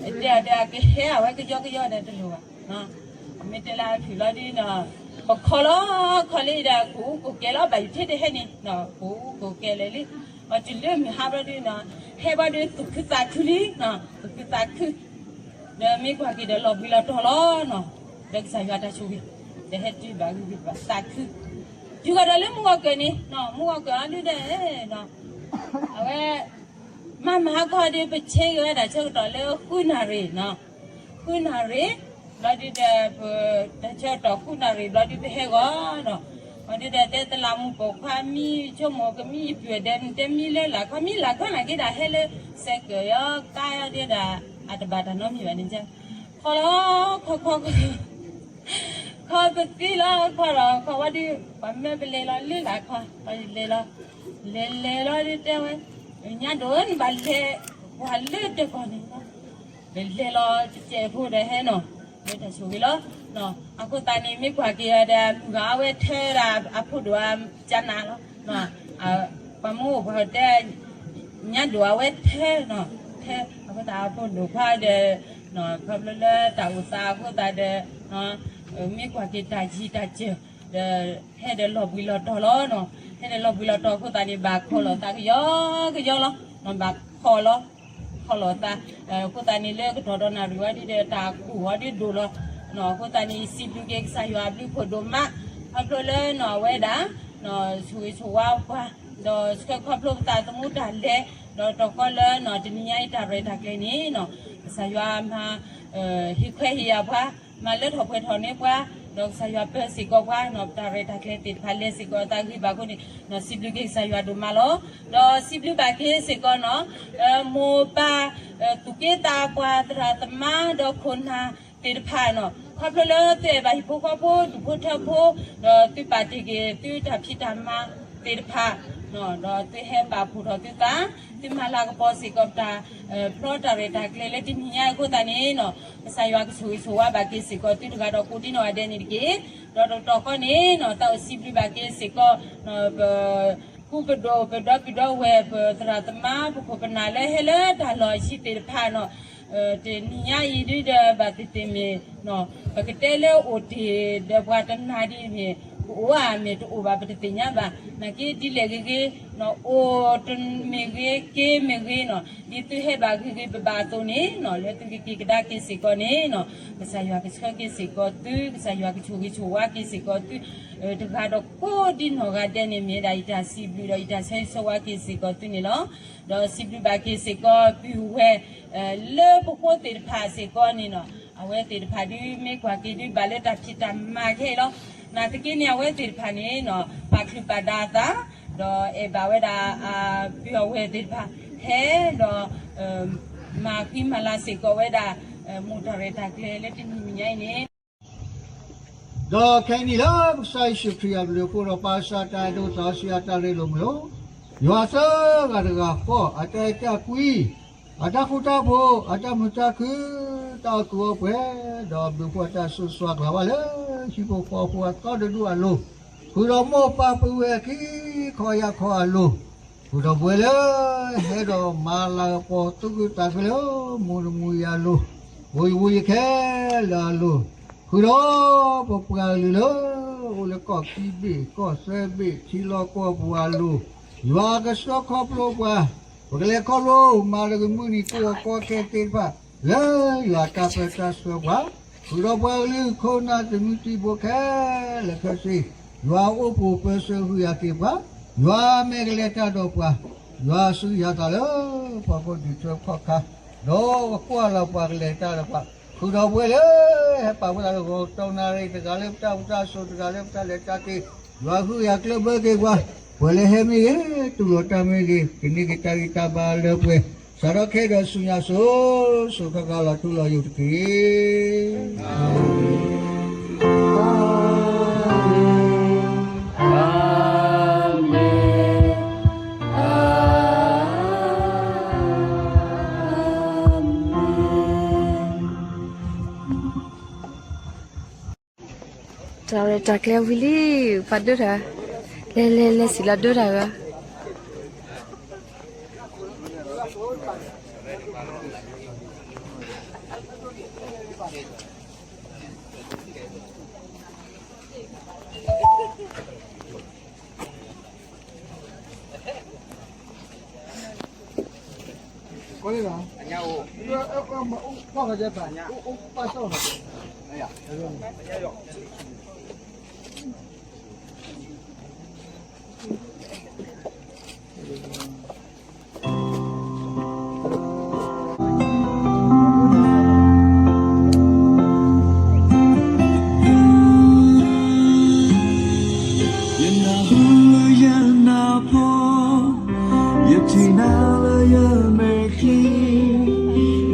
အီၤဒီးအကဟဲအဝဲကယီကယီဒီးတလိၣ်ဘၣ်, မ့ၢ်တဲလၢအဖုၣ်လီၤဒ်နီၤ, ပခီလီၤခီလံဒီး ကအိၣ်ကဲလီၤဘၣ်ယထဲတဟဲန့ၣ်, ကအိၣ်ကဲလၢာ်လံ, အတုၤလၢမုၢ်ဟါဘျီဒ်နီၤ, ဟဲဘျီဒ်သူၣ်ခုသးခုလံ, သူၣ်ခုသးခု, ဒီးမ့ၢ်ကွၢ်က့ၤဒီးလီၤဘှံးလီၤတီၤလီၤနီၤ, ဒီးကစၢ်ယွၤတၢ်ဆိၣ်ဂ့ၤ, ဒီးဟဲတုၤဘၣ်ဂ့ၤဂ့ၤဘၣ်သးခု, တုၤဃီၤဒီးလၢမုၢ်ဂီၤကၢၢ်န့ၣ်, မုၢ်ဂီၤကၢၢ်အီၤဒ်ဒီး, အဝဲ မၤမၤဟါခီဒီး ပဆဲက့ၤဝဲဒၣ်ဆၢကတီၢ်လၢဃုနၣ်ရံၣ်နီၤ, ဃုနၣ်ရံၣ်, ဘျီဒုဒီး ပတၢ်ဆၢကတီၢ်ဃုနၣ်ရံၣ် ဘျီဒုပဟဲဂီၤနီၤ, ဘျီဒုဒီးတဲတလးမူပိာ်ခွါမံ ဆိကမိၣ်ကမံယပုၢ်ဒဲး နတဲမံလၢလာ်ခီ မံလာ်ခီနာ်က့ဒၣ်ဟဲလၢ စဲးကၢၣ်ယီၤ ကါယီၤဒဲဒၣ် အတဘၣ်တၢ်နီတမံၤဘၣ်န့ၣ် ခီလီၤ ခီခီခီ ခီပသံလီၤ ခီဒီးခီဝဲဒုး ပှၤမၢပလဲၤလီၤလၢလာ်ခီ ပလဲၤလီၤ လဲၤလဲၤလီၤဒုးတဲဝဲ ညါဒိၣ်နဘၣ်လဲၤ ပှၤလၢတၢ်ကီၢ်န့ၣ် ပလဲၤလီၤတစဲးဖိဒီးဟဲနီၤ လၢတၢ်ဆိၣ်ဂ့ၤလီၤ အဃိသတးန့ၣ် မ့ၢ်ကွၢ်က့ၤအီၤဒီး မုၢ်ဂၤအဝဲထၢဒၣ်အဖိဒိၣ်အကၠနၤလီၤ ပှၤမူအိၣ်ပှၤတဲ ညါဒိၣ်အဝဲထဲနီၤ ထဲအဃိသတးအဖိဒိၣ်ခွါဒီး ခီဖျိလၢတၢ်အိၣ်သးအဃိသတးဒီး မ့ၢ်ကွၢ်က့ၤတၢ်ယံၤတၢ်စၢၤ ဒီးဟဲဒီးလီၤဘှံးလီၤတီၤလီၤနီၤ ဟဲဒီးလီၤဘှံးလီၤတီၤအဃိသတးန့ၣ် ဘၣ်ခီလီၤသးကယီကယီလီၤ ဘၣ်ခီလီၤ ခီလီၤသး အဃိသတးန့ၣ်လၢကတီၢ်ဒီးနၣ်ရံၣ်ဝဲဒ်ဒီးတၢ်ကူၣ်ဝဲဒ်ဒိၣ်လီၤ အဃိသတးန့ၣ် ယစံးဘျုးက့ၤကစၢ်ယွၤအဘျုးဖးဒိၣ်မး ခီဖျိလၢနီၢ်အဝဲဒၣ် ဆိၣ်ဂ့ၤဆိၣ်ဝါပှၤ ဒီးဆှၢခီဖျိပသးသမူတၢ်လဲၤ ဒီးတီၢ်ကီလၢနီၢ်တနံၤညါအံၤတၢ်ရဲၣ်တၢ်ကျဲၤန့ၣ်နီၢ် ကစၢ်ယွၤမၤ ဟ့ၣ်ခွဲးဟ့ၣ်ယာ်ပှၤ မၤလၢထီၣ်ပှဲၤထီၣ်န့ၢ်ပှၤ ဒီးကစၢ်ယွၤပၢစ့ၢ်ကီးပှၤနီၢ် ပတၢ်ရဲၣ်တၢ်ကျဲၤသ့ၣ်တဖၣ်လဲၤစ့ၢ်ကီးအသးဂံၢ်ဘၣ်အဃိန့ၣ် နီၢ်စံးဘျုးက့ၤကစၢ်ယွၤဒိၣ်မးလီၤ ဒီးစံးဘျုးဘၣ်က့ၤစ့ၢ်ကီးနီၢ် မိၢ်ပၢ် သူၣ်က့သးပှၢ်သရၣ်သမါဒီးခိၣ်နၢ်သ့ၣ်တဖၣ်နီၢ် ခီဖျိလၢသုအဲၣ်ဘၣ်ဟံၣ်ဖိဃီဖိ ဒူၣ်ဖိထၢဖိ ဒီးသုပာ်တ့ၢ်က့ၤသုတၢ်ဖံးတၢ်မၤသ့ၣ်တဖၣ် ဒီးသုဟဲပာ်ဖှိၣ်ထီၣ်သုသး သုမၤလၤကပီၤစ့ၢ်ကီးပတၢ် ဖျီတၢ်ရဲၣ်တၢ်ကျဲၤလၢတနံၤညါအံၤအဃိသတးန့ၣ်နီၢ် ကစၢ်ယွၤကဆိၣ်ဂ့ၤဆိၣ်ဝါဘၣ်က့ၤစ့ၢ်ကီးသုတဂၤဒီးကိးဒံနီၢ်ဂၤဒဲးန့ၣ်တက့ၢ် ဒီးတကတီၢ်ဃီန့ၣ်နီၢ် သးအိၣ်စံးဘျုးဘၣ်က့ၤစ့ၢ်ကီး ပ ဃူပဒိၣ် ပဒီပုၢ်ဒီဝဲၢ် ပသရၣ်သမါ ပခိၣ်ပနၢ်လၢဟဲလၢတၢ်လီၢ်အဆံးသ့ၣ်တဖၣ်နီၢ် တနံၤညါအံၤဒုဒီးဘၣ်သ့ၣ်သ့ၣ်မ့ၢ် ပကတဲလၢအိၣ်တ့ၢ်ဒီးပှၤတနၤဒ်မ့ၢ် ပအိၣ်ဧါ မ့ၢ်တအိၣ်ဘၣ် ပတသ့ၣ်ညါဘၣ်. နာ်က့ဒ်လဲၣ်ဂ့ၤဂ့ၤနီၤ အိၣ်တမ့ၢ်ဂ့ၤ က့မ့ၢ်ဂ့ၤနီၤ ဒ်သုဟဲဘၣ်ဂ့ၤဂ့ၤဘၣ်ဘၣ်အသိးန့ၣ်နီၤ လၢသုကက့ၤကဒါက့ၤစ့ၢ်ကီးန့ၣ်နီၤ ကစၢ်ယွၤကဆှၢက့ၤစ့ၢ်ကီးသု ကစၢ်ယွၤကဆိၣ်ဂ့ၤဆိၣ်ဝါက့ၤစ့ၢ်ကီးသု တဂၤဒီးကိးဒ်နီၢ်ဂၤဒဲးန့ၣ် မ့ၢ်ဒၣ်ယတၢ်စံးဘျုးဒီး ယတၢ်ဆၢဂ့ၤဆၢဝါက့ၤစ့ၢ်ကီးသုန့ၣ်လီၤ. ဒီးစံးဘျုးဘၣ်က့ၤစ့ၢ်ကီး ပုၢ်ဝဲၢ် လၢပဃိသ့ၣ်တဖၣ်စ့ၢ်ကီးန့ၣ်နီၤ အဝဲသ့ၣ်တဖၣ်ဒုးမ့ၢ်ကွၢ်က့ၤဒုးဘၣ်လၢတၢ်ဖံးတၢ်မၤခဲအံၤလီၤ. နာ်သက့န့ၣ် အဝဲသ့ၣ်တဖၣ်န့ၣ်နီၤ ပာ်ချုးပာ်ဒါအသး ဒီးအဲၣ်ဘၣ်ဝဲဒၣ် ပုၢ်ဝဲၢ်သ့ၣ်တဖၣ် ဟဲဒီး မၤဃံမၤလၤစ့ၢ်ကီးဝဲဒၣ် မိၢ်တၢ်ရဲၣ်တၢ်ကျဲၤလၢတနံၤညါအံၤန့ၣ် ဒီးခဲအံၤန့ၣ်လၢပကစၢ်ယ့ၣ်ၡူးခရံာ်အဘျုးအဖှိၣ်ဒီးပၢ်ကစၢ်တၢ်အဲၣ်ဒိးသးစီဆှံအတၢ်ရ့လိာ်မုာ်လိာ်, ယွၤသၢဂၤတဂၤဃီ အတၢ်အဲၣ်တၢ်ကွံ, အတၢ်ဃူတၢ်ဖိး, အတၢ်မုာ်တၢ်ခုၣ်, တၢ်အီၣ်ကုးအီပှဲၤ, ဒီးဘျုးဖှိၣ်အတၢ်ဆိၣ်ဂ့ၤဆိၣ်ဝါကျါဘၣ်လၢ ဟံၣ်ဖိဃီဖိအသီတဒူၣ်အလိၤ, ဃုာ်ဒီးမိၢ်ပၢ်ပုၢ်ဝဲၢ်ခံခီယၢ်ခီအလိၤ, ဃုာ်ဒီးပဝဲလၢ ဟဲဒီးမၤလၤကပီၤသူၣ်ခုသးခုလၢ မိၢ်တမူယၤလိၤ, ဖိယဝံယခဲလၢာ်အလိၤ, ဃုာ်ဒီးပပှၤကလုာ်လၢ အိၣ်လၢကီၢ်ခံဘ့ၣ် ကီၢ်သၢဘ့ၣ် ထံလီၢ်ကီၢ်ပူၤအလိၤ, ယွၤကဆှၢခီဖျိပှၤ, ပကလဲၤခီဖျိမၤတၢ်ကမုၢ်နံၤကိးဂၤကီခဲသ့ၣ်တဖၣ် လၢယွၤတၢ်ပၢတၢ်ဆှၢပှၤ, ဃုာ်ဒီးပှၤကလုာ်ခိၣ်နၢ်သုးမုၢ်သံၣ်ဘိခဲလၢာ်ခဲဆ့, ယွၤအိၣ်ဖှိၣ်ပၢဆှၢဃုာ်ယၤက့ၤပှၤ, ယွၤမ့ၢ်ကလဲၤတၢ်ဒီးပှၤ, ယွၤဆူယၤသးလၢ ပှၤကိးဒံးထွဲခီၣ်ခါ, ဒီးကွၢ်လီၤပှၤကလဲၤတၢ်ဒီးပှၤ, ဃုာ်ဒီးပဝဲလၢ ဟဲပာ်ဝဲဒၣ်လၢဂီၤတီနၣ်ရံၣ်တဂၤလၢပတၢ်အိၣ်တၢ်ဆိးတဂၤလၢပတၢ်လဲၤတၢ်က့ၤ, ယွၤဃုယၤကျၢၢ်ဘၢက့ၤပှၤ, ပှၤလၢဟဲမ့ၢ်ဂ့ၤ, တူၢ်လိာ်တၢ်မ့ၢ်ဂ့ၤ, ကန့ၢ်က့ၤတၢ်ဂံၢ်တၢ်ဘါလၢပှဲၤ, စးထီၣ်ခဲဒီးဆူညါစိၤ, စိၤခါခါလီၤထူလီၤယိာ်တက့ၢ်. တၢ်ရဲၣ်တၢ်ကျဲၤဝံၤလံ, ပှၤဒိၣ်တၢ်, လဲၤလဲၤလဲၤစံးလီၤဒိၣ်တၢ်ဂၤ ယနၢ်ဟူလၢယနၢ်ပၢၢ်, ယထံၣ်နၤလၢယမဲာ်ချံ,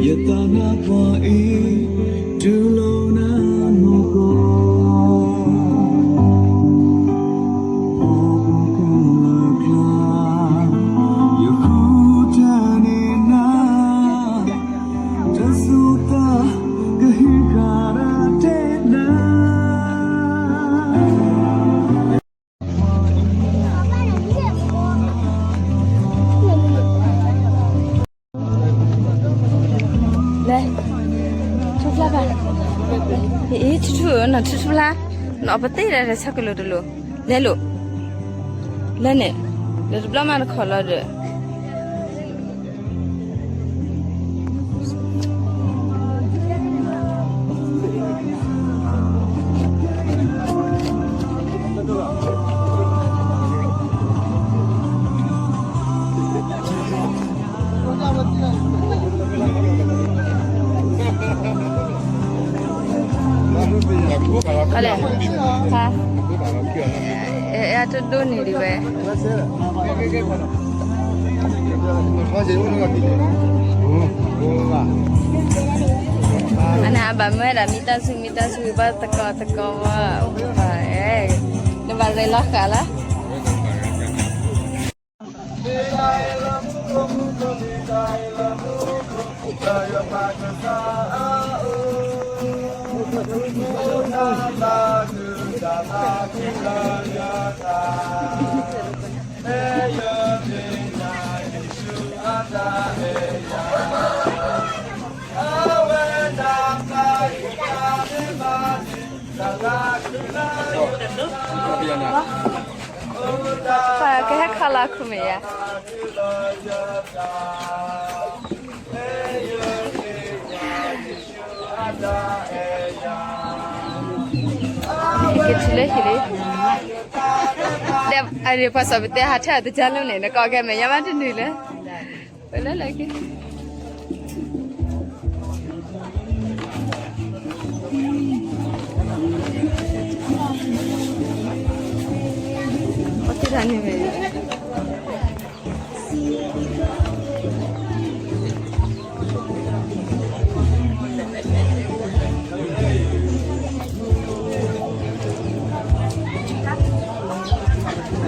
ယသးနါပှၢ်အံၤ တူၢ်လိာ်နၤမူကီၢ်, အိၣ်ဘူးကလၢ်ကျါ, ယဃုတၢ်န့ၢ်နၤ, တၢ်ဆိၣ်သး ကဟ့ၣ်ဃာ်ဒၣ်တဲနၤ လဲၤ, ထူဖျါဘၣ်, အ့ ထူထူ နီၢ်ထူထူဖျါ, နီၢ်ပသ့ၣ်ဒီးဆီကလိာ်တလိာ်, လဲၤလိာ်, လဲၤန့ၣ်, လၢတဘျီမးတခီလီၤဒီး ကလဲၣ်, ဟါ, အဲ အဲ တဒိၣ်န့ၣ်ဒံးဝဲ, အန့ၣ် အဘၣ်မၢဒၣ် မံတၢ်ဆူၣ် မံတၢ်ဆူၣ် ဘၣ်သကိးသကိးဝဲ, အဲ, နဘၣ်ရဲၣ်လီၤဃာ်လီၤ. ပကဟဲခီလီၤခူၣ်မ့ၢ်ယၤ, ကထံၣ်လၢဟံၣ်လံ, ဒီးအပှၤစီၤပတဲဟးထၢၣ်တကၢလၢန့ၣ် နကိးကဲမဲာ်ညါမးတနုာ်လၢ ပလၢလၢက့ၤ ပက့ၤထါန့ၣ်မ့ၢ်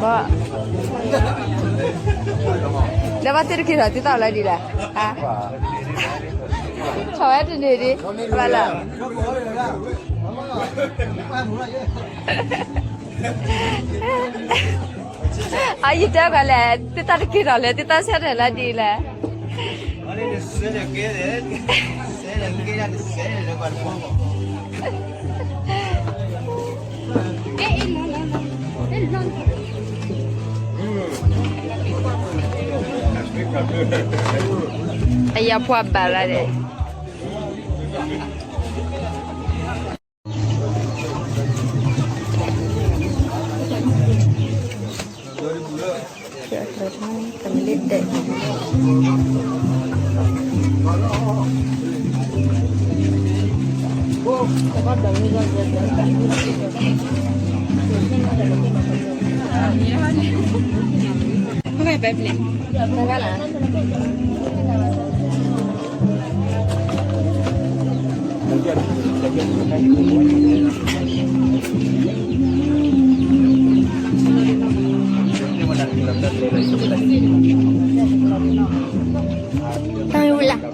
ဘၣ်, လၢဘၣ်သ့ၣ်တက့ၤထီၣ်သ့ၣ်သၣ်လၢဒ်လဲၣ်, ထီၣ်ဝဲတန့ၢ်ဒံး, ဘၣ်လၢ အယတဲကလဲၣ်, သ့ၣ်သၣ်တက့ၤထီၣ်လဲၣ်, သ့ၣ်သၣ်ဆၢထၢၣ်လၢဒ်လဲၣ်. အယၤပှၤဘၣ်လၢဒဲး တၢ်ဝံၤလၢ် ကဒံမ